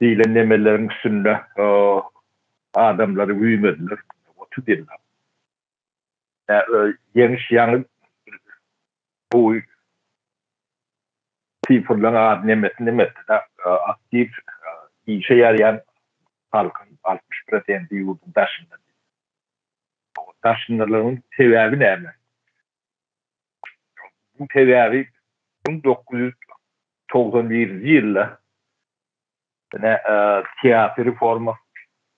diýlen nemeleriň üstünde adamlary güýmediler 30 ýyllap. Ýeňiş ýaňy gowy sifrleň ady nemesi nemesi-de aktiw işe ýaraýan halkyň 60 prosenti ýurduň daşynda. Daşyndalygyň sebäbi näme? Bu sebäbi 1991-nji ýylda ine syýasy reforma,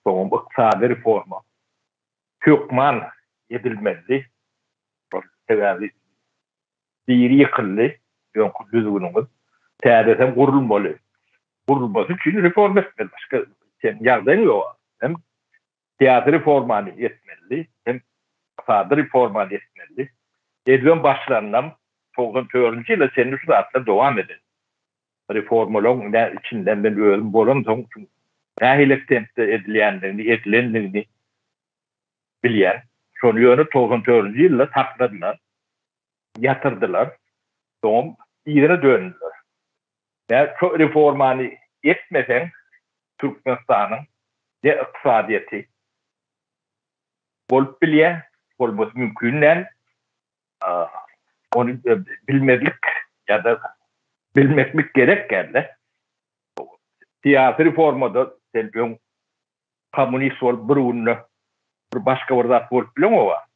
soňam ykdysady reforma hökman edilmelidi. Sebäbi biri ýykyldy, öňki düzgüniňiz, täzesem gurulmaly. Gurulmasy üçin reforma etmeli, başga seň ýagdaýyň ýok. Hem syýasy reformany etmelidi, hem ykdysady reformany etmelidi. Edibem başlanynam 94-nji ýyla çenli şu zatlar dowam eden. Reformalaryň ine içinden men özüm bolansoň şu nähili tempde edilýändigini, edilendigini bilýän. Şony ýöne 94-nji ýylda sakladylar, ýatyrdylar, soňam yzyna döndüler. Nä şo reformany etmeseň Türkmenistanyň ne ykdysadyýeti bolup bilýä, bolmasy mümkin däl. Ony bilmezlik ýa-da bilmeklik gerek dälde. Syýasy reformada sen öň kommunist bolup bir günde bir başga bir zat bolup bileňoga.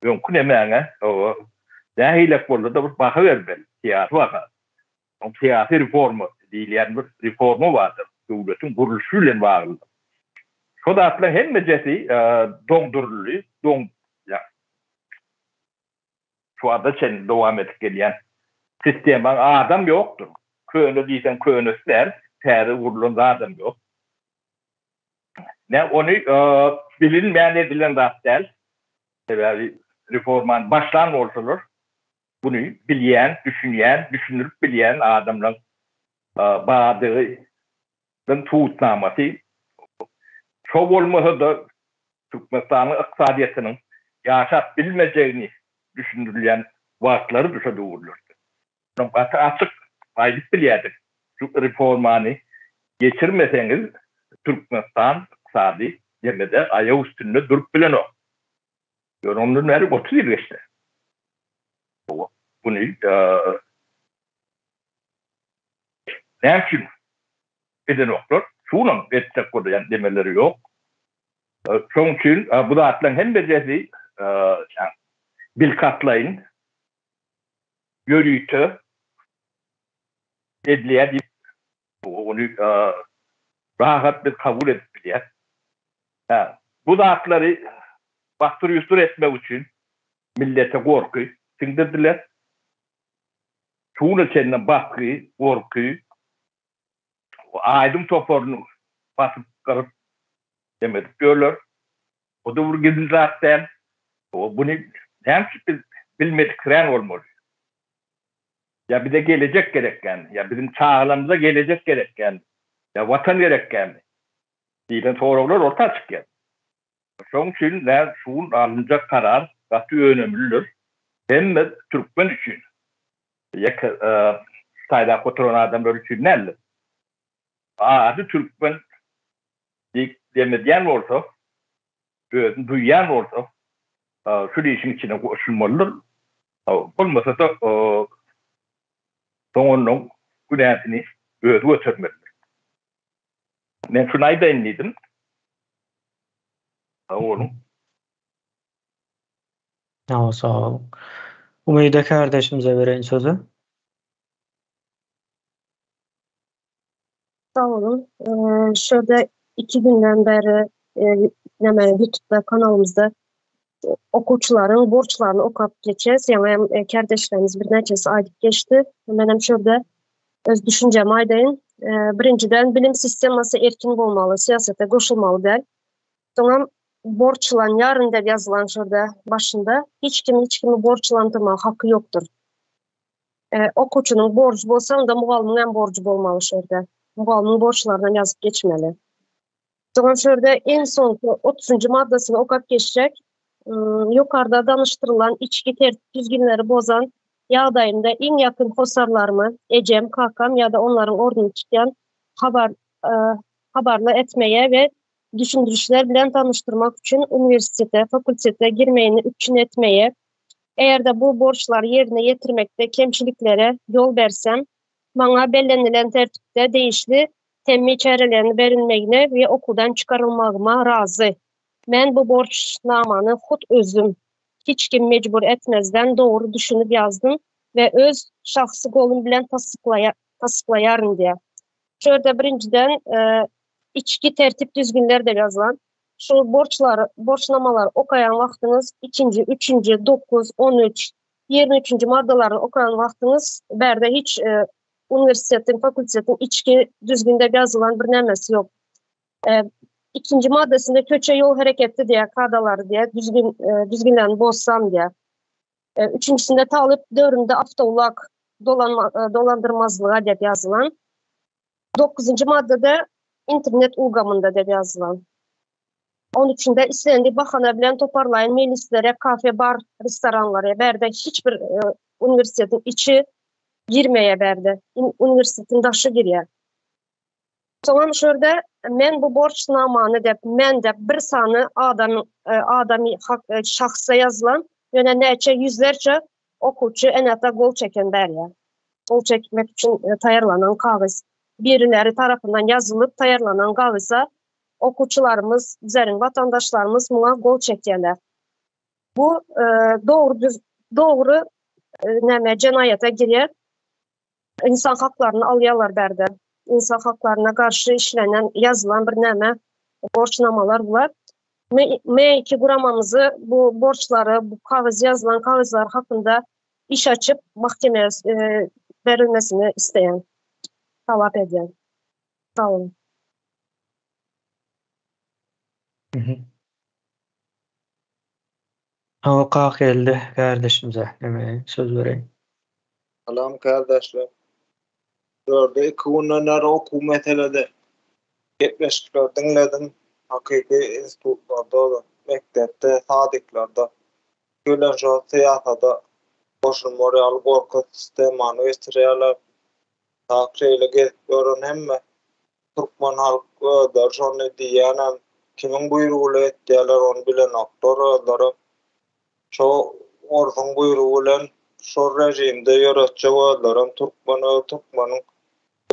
Öňki nemäňe nähilek bolsa-da bir baha bermeli, syýasy baha. Soň syýasy reforma diýilýän bir reforma bardyr, döwletiň gurluşy bilen baglydyr. Şo zatlaryň hemmejesi doňduryldy, doň şu wagta çenli dowam edip gelýän sistemaň adam ýokdur. Köne diýseň könesi däl, täze gurlan zadam ýok. Nä ony bilinmän edilen zat däl. Sebäbi reformany başlan bolsalar, Muny bilýän, düşünýän, düşündirip bilýän adamlaň bardygynyň subutnamasy. Şo bolmasa-da Türkmenistanyň ykdysadyýetiniň ýaşap bilmejegini düşündirilýän wagtlarydy şo döwürlerde. Şonam gaty açyk aýdyp bilýärdik, şu reformany geçirmeseňiz Türkmenistan ykdysady demede aýak üstünde durup bilenok. Ýöne ondan bäri 30 ýyl geçdi. Muny näme üçin edenoklar? Şunam etjek bolýan demeleri ýok. Şonuň üçin bu zatlaryň hemmejesi bilkastlaýyn ýörite edilýär diýip, ony rahat biz kabul edip bilýäris. Bu zatlary bassyr-ýusur etmek üçin millete gorky siňdirdiler. Şu güne çenli basgy, gorky, aýdyň toparyny basyp, gyryp, dem edip ýörler. O-da bir gizlin zat däl. Buny näme üçin biz bilmediksirän bolmaly? Ýa bize gelejek gerekkämi? Ýa biziň çagalarymyza gelejek gerekkämi? Ýa Watan gerekkämi? Diýlen soraglar orta çykýar. Şonuň üçin nä şu gün alynjak karar gaty önemlidir. Hemme türkmen üçin. Ýeke şu taýdaky oturan adamlar üçin däldir. Ady türkmen diýip dem edýän bolsa, özüni duýýan bolsa, şul işiň içine goşulmalydyr. Bolmasa-da soň onuň günäsini özi götermelidir. Men şuny aýdaýyn diýdim. Sag boluň. Hawa, sag boluň. Umyda kärdeşimize bereýin sözi. Sag boluň. Şurada iki günden bäri näme YouTube'da kanalymyzda okuwçylaryň borçlaryny okap geçýäs. Ýaňy hem kärdeşlerimiz birnäçesi aýdyp geçdi. Men hem şurada öz düşünjemi aýdaýyn. Birinjiden bilim sistemasy erkin bolmaly, syýasata goşulmaly däl. Soňam borçlanýaryn diýip ýazylan şurada başynda hiç kim hiç kimi borçlandyrmaga haky ýokdur. Okuwçynyň borjy bolsa, onda mugallymyň hem borjy bolmaly şu ýerde. Mugallymyň borçlaryny ýazyp geçmeli. Soňam şu ýerde iň soňky otuzynjy maddasyny okap geçjek. Ýokarda danyşdyrylan içki tertip düzgünleri bozan ýagdaýymda iň ýakyn hossarlarymy, ejem, kakam ýa-da onlaryň ornuny tutýan habar habarly etmege we düşündirişler bilen tanyşdyrmak üçin uniwersitete, fakultete girmegini üpjün etmege, Eger-de bu borçlary ýerine ýetirmekde kemçiliklere ýol bersem, maňa bellenilen tertipde degişli temmi çärelerini berilmegine we okuwdan çykarylmagyma razy. Men bu borçnamany hut özüm, hiç kim mejbur etmezden dogry düşünip ýazdym we öz şahsy golum bilen tassyklaýaryn diýýär. Şu ýerde birinjiden içki tertip-düzgünler diýip ýazylan. Şu borçlary, borçnamalary okaýan wagtyňyz ikinji, üçünji, dokuz, on üç, 23-nji maddalaryny okaýan wagtyňyz bärde hiç e, uniwersitetiň, fakultetiň içki düzgünde ýazylan bir nämesi ýok. E, ikinji maddasynda köçe ýol hereketi diýär, kadalary diýär, düzgün e, düzgünlerini bozsam diýär. E, üçünjisinde talyp döwründe awtoulag dolanma, e, dolandyrmazlyga diýip ýazylan. Dokuzynjy maddada internet ulgamynda diýip ýazylan. On üçünde islendik bahana bilen toparlaýyn mejlislere, kafe, bar, restoranlara bärde hiç bir e, uniwersitetiň içi girmeýär bärde. Uniwersitetiň daşy girýär. Soňam şu ýerde men bu borçnamany diýip, men diýip bir sany adam e, adamy e, şahsa ýazylan, ýöne näçe ýüzlerçe okuwçy ene-ata gol çeken bärýär. Gol çekmek üçin e, taýýarlanan kagyz. Birileri tarapyndan ýazylyp taýýarlanan kagyza okuwçylarymyz, bizleriň watandaşlarymyz muňa gol çekýärler. Bu e, dogry düz dogry e, näme jenaýata girýär. Insan haklaryny alýarlar bärde. Insan haklaryna garşy işlenen, ýazylan bir näme borçnamalar bular. M2 guramamyzy bu borçlary, bu kagyz ýazylan kagyzlar hakynda iş açyp mahkemeye e, berilmesini isteýän, talap edýän. Sag boluň. Hawa kak geldi kärdeşimize neme söz bereýin. Salam kärdeşler. Dörde iki günden bäri okuw meselede gepleşikler diňledim. Hakyky institutlarda, mekdepde, sadiklarda bilen şo syýasata goşulmar ýaly gorky sistemany geçirýärler. Tak şeýle gezip ýören hemme türkmen halk özleri şony diýýänem kimiň buýrugy bilen etýärler ony bilenoklar özlerem. Şo orsuň buýrugy bilen şo režimde ýöretjek özlerem türkmen öz türkmeniň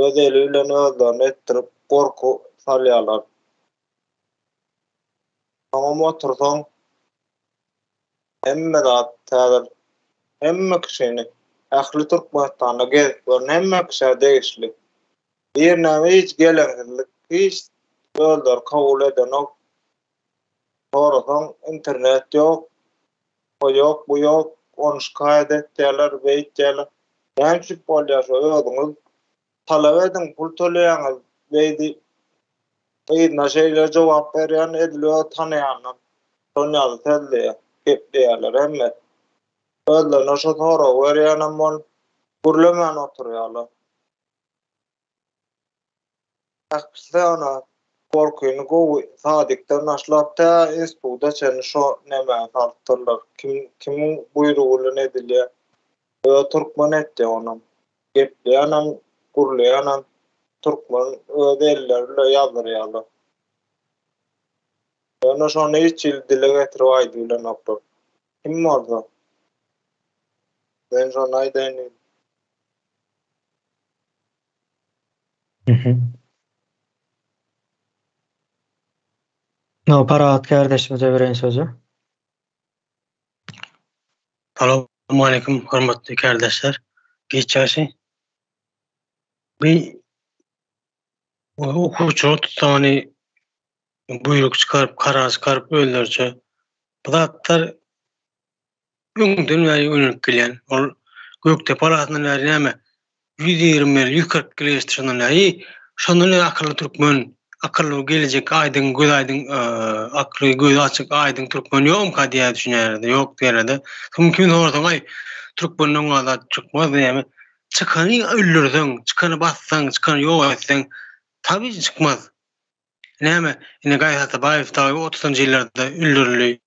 öz eli bilen özlerini etdirip gorky salýarlar. Soňam otursaň hemme zat häzir hemme kişini ähli Türkmenistanda gezip görün hemme kişä degişli. Birinem hiç geleňsizlik hiç özleri kabul edenok. Sorasaň internet ýok, o ýok, bu ýok, ony şikaýat etýärler, beýtýärler. Näme üçin bolýar şo özüňiz talap ediň, pul töleýäňiz beýdi Yzyna şeýle jogap berýän edil öz tanaýandan şon ýaly sözleýär, gepleýärler hemme. Özlerine şo soragy berýänem bolup, gürlemän oturýarlar. Ählisi ana gorkyny gowy sadikden başlap tä instituta çenli şo nemäni salypdyrlar. Kim kimiň buýrugy bilen edilýär. Öz türkmen etýär onam. Gepleýänem, gürleýänem türkmen öz elleri bile ýazdyrýarlar. Ýöne şony hiç hili dile getirip aýdybilenoklar. Kim bolsa. Men şony aýdaýyn diýdim. No, Parahat kardeşimize bereýin sözi. Salowmaleýkim hormatly kärdeşler. Giç ýagşy. Bir okuwçylar tutsany buýruk çykaryp, karar çykaryp özleriçe bu zatlar öňden bäri öwrenip gelýän. Ol Gökdepe galasyndan bäri näme 120 ýyl, 140 ýyl geçdi şondan bäri. Şondan bäri akylly türkmen, akylly gelejek aýdyň, göz aýdyň, akly gözi açyk aýdyň türkmen ýokmyka diýýär düşünýärler-de, ýok diýýärler-de. Soň kim sorasaň, aý, türkmenden oňa zat çykmaz näme. Çykany öldürseň, çykany bassaň, çykany ýok etseň, tabii çykmaz. Näme, ine Gaýy Atabaýew dagy otuzynjy ýyllarda öldürildi.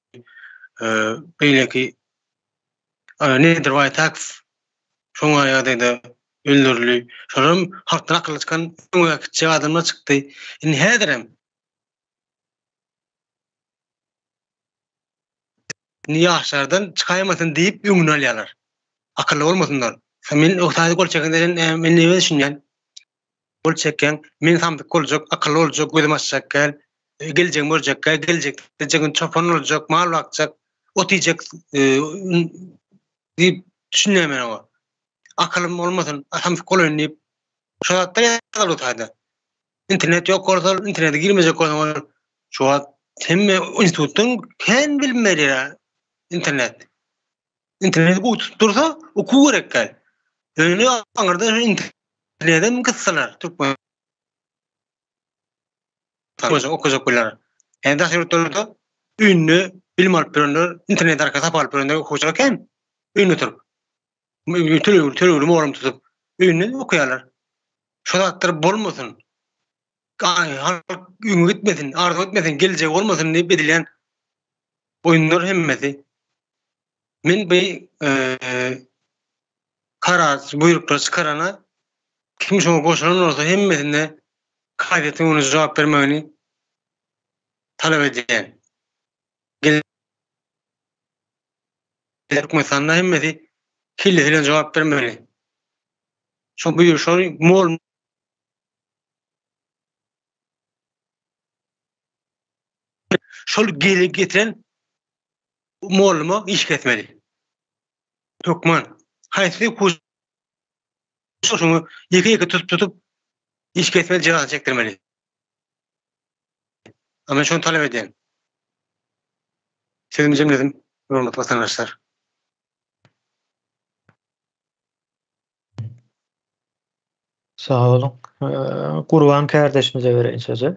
Beýleki Nedir Baýtakow şoňa ýagdaýda öldürildi. Şolaram halkdan akylly çykan öňe äkitjek adamlar çykdy. Indi häzirem indi ýaşlardan çykaýmasyn diýip öňüni alýarlar. Akylly bolmasynlar. Men o taýda gol çekende men näme düşünýän? Gol çekýäň, men samsyk boljak, akylly boljak, gözüm açjak gel, geljegimi görjek gel, geljekde jigim çopan boljak, mal bakjak, ot iýjek diýip düşünýän men oňa. Akylym bolmasyn, samsyk bolaýyn diýip, şo zatlar ýazylyp otaýda. Internet ýok bolsa, internete girmejek bolsaň ol şu wagt hemme institutdan kän bilim berýär internet. Internet gowy tutup dursa, okuw gerek däl. Ýöne aňyrda internedem gyssalar türkmen. Okajak bolýar. Ýani daşary ýurtlarda öýünde bilim alyp ýörenler, internet arkaly sapak alyp ýörenler okuwçylar kän. Öýünde oturyp. Tölegli, tölegli mugallym tutup öýünde okaýarlar. Şo zatlar bolmasyn. Halk öňe gitmesin, arzuw etmesin, geljegi bolmasyn diýip edilýän oýunlar hemmesi. Men bu karar buýruklar çykarana kim şoňa goşulan bolsa hemmesine kazyýetiň öňünde jogap bermegini talap edýän. Türkmenistanda hemmesi hillesi bilen jogap bermeli. Şo buýur şo mol şol geli getiren Molluma iş kesmeli. Hökman. Haýsy okuwçy şoňa ýeke-ýeke tutup tutup iş kesmeli jezasyny çekdirmeli. A men şony talap edýän. Sözümi jemledim, hormatly watandaşlar. Sag boluň. Gurban kärdeşimize bereýin sözi.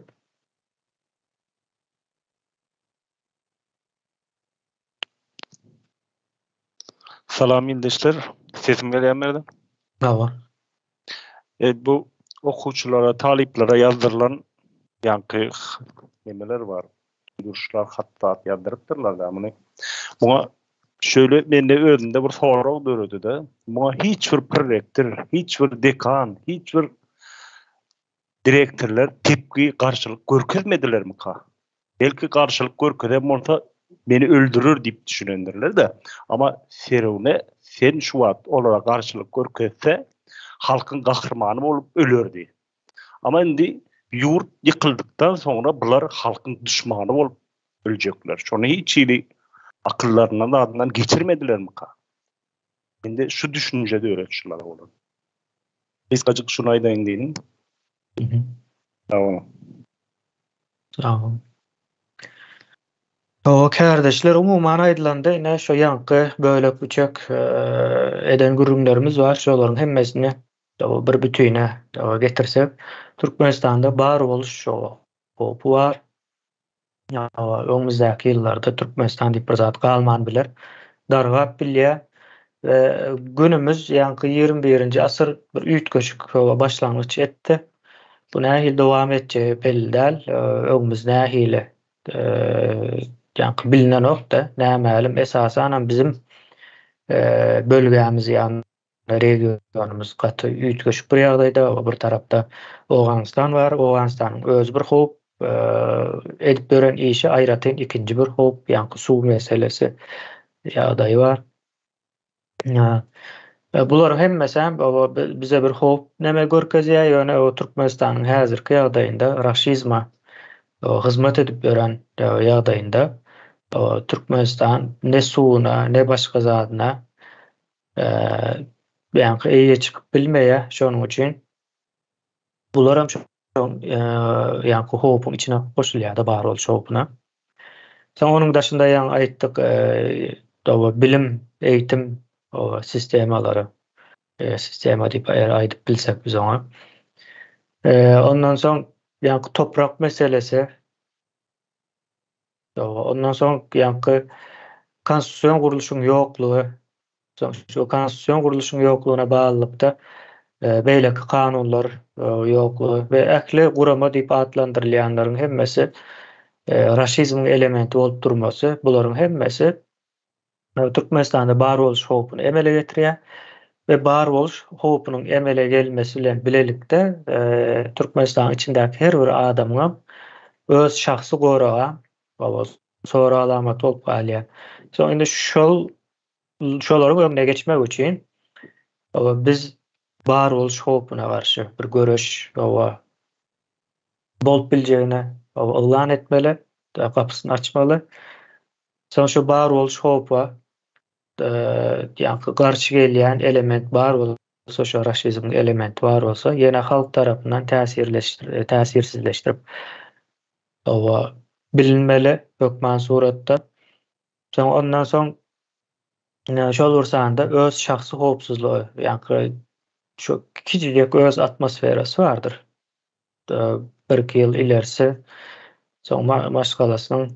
Salam ildeşler. Sesim gelýärmi ýerden? Hawa. E, bu okuwçylara, talyplara ýazdyrylan ýaňky nemeler bar. Duýduryşlar, hat zat ýazdyrypdyrlar da muny. Muňa şöyle mende özümde bir sorag döredi-de. Muňa hiç bir prorektor, hiç bir dekan, hiç bir direktorlar tepki, garşylyk görkezmedilermika? Belki garşylyk görkezen bolsa meni öldürer diýip düşünendirler-de. Ama Serewne sen şu wagt olara garşylyk görkezse halkyň gahrymany bolup ölerdi. Ama indi ýurt ýykyldykdan soňra bular halkyň duşmany bolup öljekler. Şony hiç hili akyllaryndan zadyndan geçirmedilermika? Indi şu düşünje döret şulara bolan. Gysgajyk şuny aýdaýyn diýdim. Sag boluň. Sag boluň. Hawa, kärdeşler, umuman aýdylanda ine şo ýaňky bölek-büçek eden gürrüňlerimiz bar, şolaryň hemmesini bir bütine getirsek, Türkmenistanda bar boluş şo howpy bar. Hawa, öňümizdäki ýyllarda Türkmenistan diýip bir zat galman biler. Dargap bilýär. We günümiz, ýaňky 21-nji asyr bir üýtgeşik başlangyç etdi. Bu nähili dowam etjegi belli däl. Öňümiz nähili, ýaňky bilinenok-da, nämälim. Esasanam bizim bölgämiz, ýagny Regionymyz gaty üýtgeşik bir ýagdaýda, bir tarapda Owganystan bar, Owganystanyň özi bir howp, edip ýören işi aýratyn ikinji bir howp, ýaňky suw meselesi ýagdaýy bar. Bularyň hemmesi hem bize bir howp neme görkezýär, ýöne Türkmenistanyň häzirki ýagdaýynda raşizma hyzmat edip ýören ýagdaýynda. Türkmenistan ne suwuna, ne başga zadyna ýaňky eýe çykyp bilmeýär. Şonuň üçin bularam şo ýaňky howpuň içine goşulýar-da, bar boluş howpuna. Soň onuň daşynda ýaňy aýtdyk, bilim, eýitim sistemalary, sistema diýip eger aýdyp bilsek biz oňa. Ondan soň ýaňky toprak meselesi, ondan soň ýaňky konstitusion gurluşyň ýoklugy, soň şu konstitusion gurluşyň ýoklugyna baglylykda beýleki kanunlar ýoklugy we ähli gurama diýip atlandyrylýanlaryň hemmesi raşizmiň elementi bolup durmasy, bularyň hemmesi Türkmenistanda bar boluş howpuny emele getirýär we bar boluş howpunyň emele gelmesi bilen bilelikde Türkmenistanyň içindäki her bir adamyňam öz şahsy goraga sorag alamaty bolup galýar. Soň indi şol şolaryň öňüne geçmek üçin biz bar boluş howpuna garşy bir göreş bolup biljegini yglan etmeli, gapysyny açmaly. Soň şu bar boluş howpa ýaňky garşy gelýän element bar bolsa, şo raşizmiň elementi bar bolsa, ýene halk tarapyndan täsirleşdir täsirsizleşdirip oba bilinmeli hökman suratda. Soň ondan soň şol bir sanda öz şahsy howpsuzlygy, ýaňky şu kiçijek öz atmosferasy bardyr. Birki ýyl ilerisi soň maşgalasynyň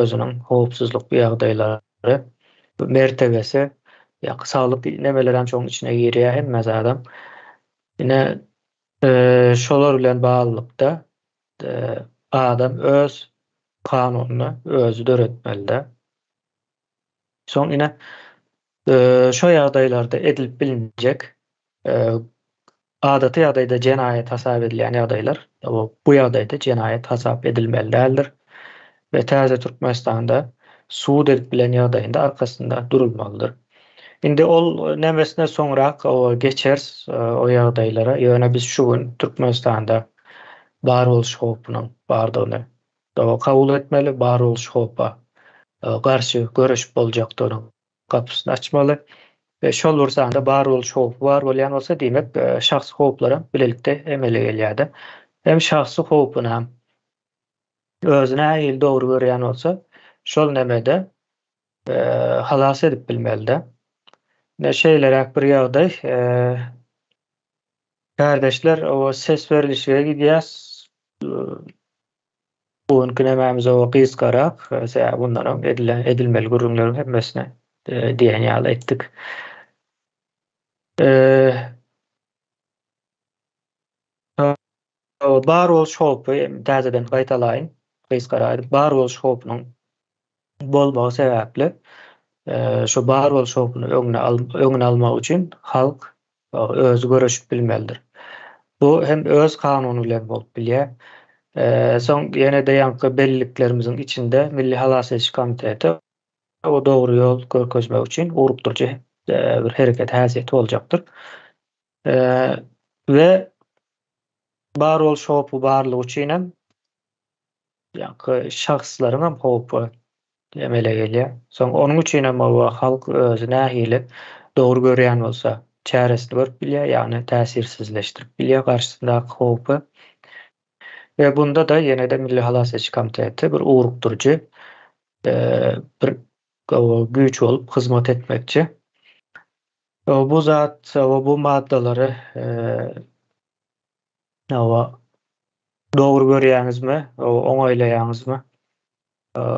özüniň howpsuzlyk ýagdaýlary, mertebesi, ýa saglyk nemelerem şoň içine girýär hemme zadam. Ine şolar bilen baglylykda adam öz kanunyny özi döretmelide. Soň ine şo ýagdaýlarda edilip bilinjek Adaty ýagdaýda jenaýat hasap edilýän ýagdaýlar bu ýagdaýda jenaýat hasap edilmeli däldir we täze Türkmenistanda sud edip bilen ýagdaýynda arkasynda durulmalydyr. Indi ol nemesine soňrak geçeris o ýagdaýlara, ýöne biz şu gün Türkmenistanda bar boluş howpunyň bardygyny kabul etmeli, bar boluş howpa garşy göreşip boljakdygyny gapysyny açmaly we şol bir sanda bar boluş howpy bar bolýan bolsa, diýmek, şahsy howplaram bilelikde emele gelýär-de. Hem şahsy howpuny hem özi nähili dogry görýän bolsa, şol nemede halas edip bilmeli-de. Ine, şeýleräk bir ýagdaý. Kärdeşler, o ses berlişige gidýäs. Bu günki nemämiz oba gysgarak, sebäbi mundan öň edilen, edilmeli gürrüňleriň hemmesini diýen ýaly etdik. Bar boluş howpy, täzeden gaýtalaýyn, gysgarak aýdyp, bar boluş howpunyň bolmagy sebäpli, şu bar boluş howpuny öňüni almak üçin halk özi göreşip bilmelidir. Bu hem öz kanuny bilen bolup bilýär. Soň ýene-de ýaňky belliklerimiziň içinde Milli halas ediş komiteti o dogry ýol görkezmek üçin ugrukdyryjy bir hereket häsiýeti boljakdyr. We bar boluş howpy barlygy üçin hem Ýaňky şahslaryňam howpy emele gelýär. Soň onuň üçin hem oba halk özi nähili dogry görýän bolsa, çäresini görüp bilýär, ýagny täsirsizleşdirip bilýär garşysyndaky howpy. We bunda-da ýene-de Milli halas ediş komiteti bir ugrukdyryjy bir güýç bolup hyzmat etmekçi. Bu zat, bu maddalary Hawa. Dogry görýäňizmi? Oňaýlaýaňyzmy?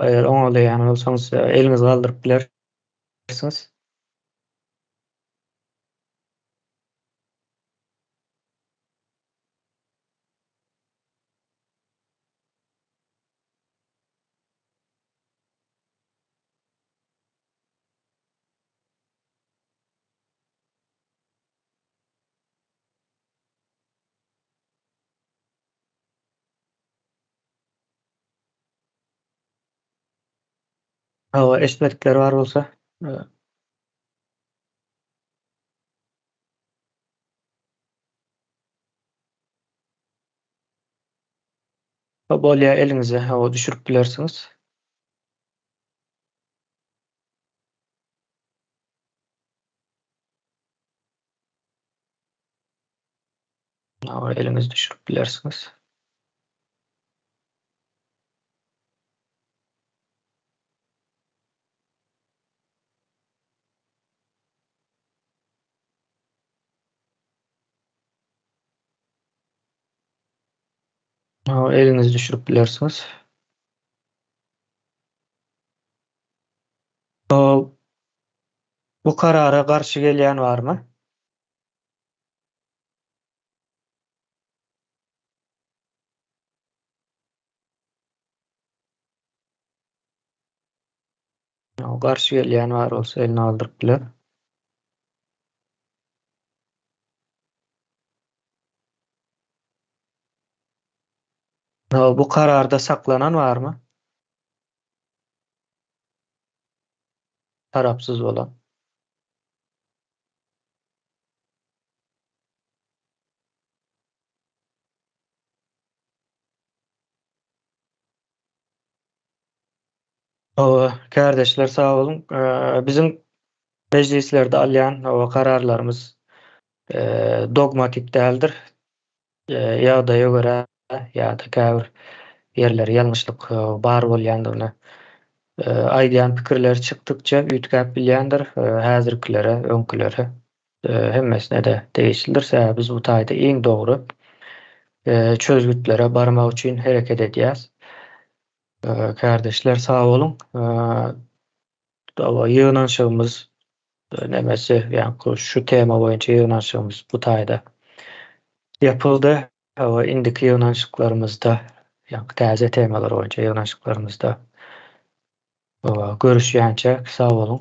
Eger oňalaýan bolsaňyz, eliňizi galdyryp bilersiňiz. Hawa, eşitmedikler bar bolsa. Bolýar, eliňizi hawa düşürip bilersiňiz. Eliňizi düşürip bilersiňiz. Eliňizi düşürip bilersiňiz. Bu karara garşy gelýän barmy? Garşy gelýän bar bolsa elini galdyryp biler. Bu kararda saklanan barmy? Tarapsyz bolan. Hawa, kärdeşler sag boluň. Biziň mejlislerde alýan hawa kararlarymyz dogmatik däldir. Ýagdaýa görä ýa-da käbir ýerleri ýalňyşlyk bar bolýandygyny aýdýan pikirler çykdykça üýtgäp bilýändir. Häzirkilere, öňkülere hemmesine-de degişlidir. Sebäbi biz bu taýda iň dogry çözgütlere barmak üçin hereket edýäs. Kärdeşler sag boluň. Ýygnanyşygymyz nemesi, ýaňky şu tema boýunça ýygnanyşygymyz bu taýda ýapyldy. Indiki ýygnanyşyklarymyzda, ýaňky täze temalar boýunça ýygnanyşyklarymyzda görüşýänçäk sag boluň.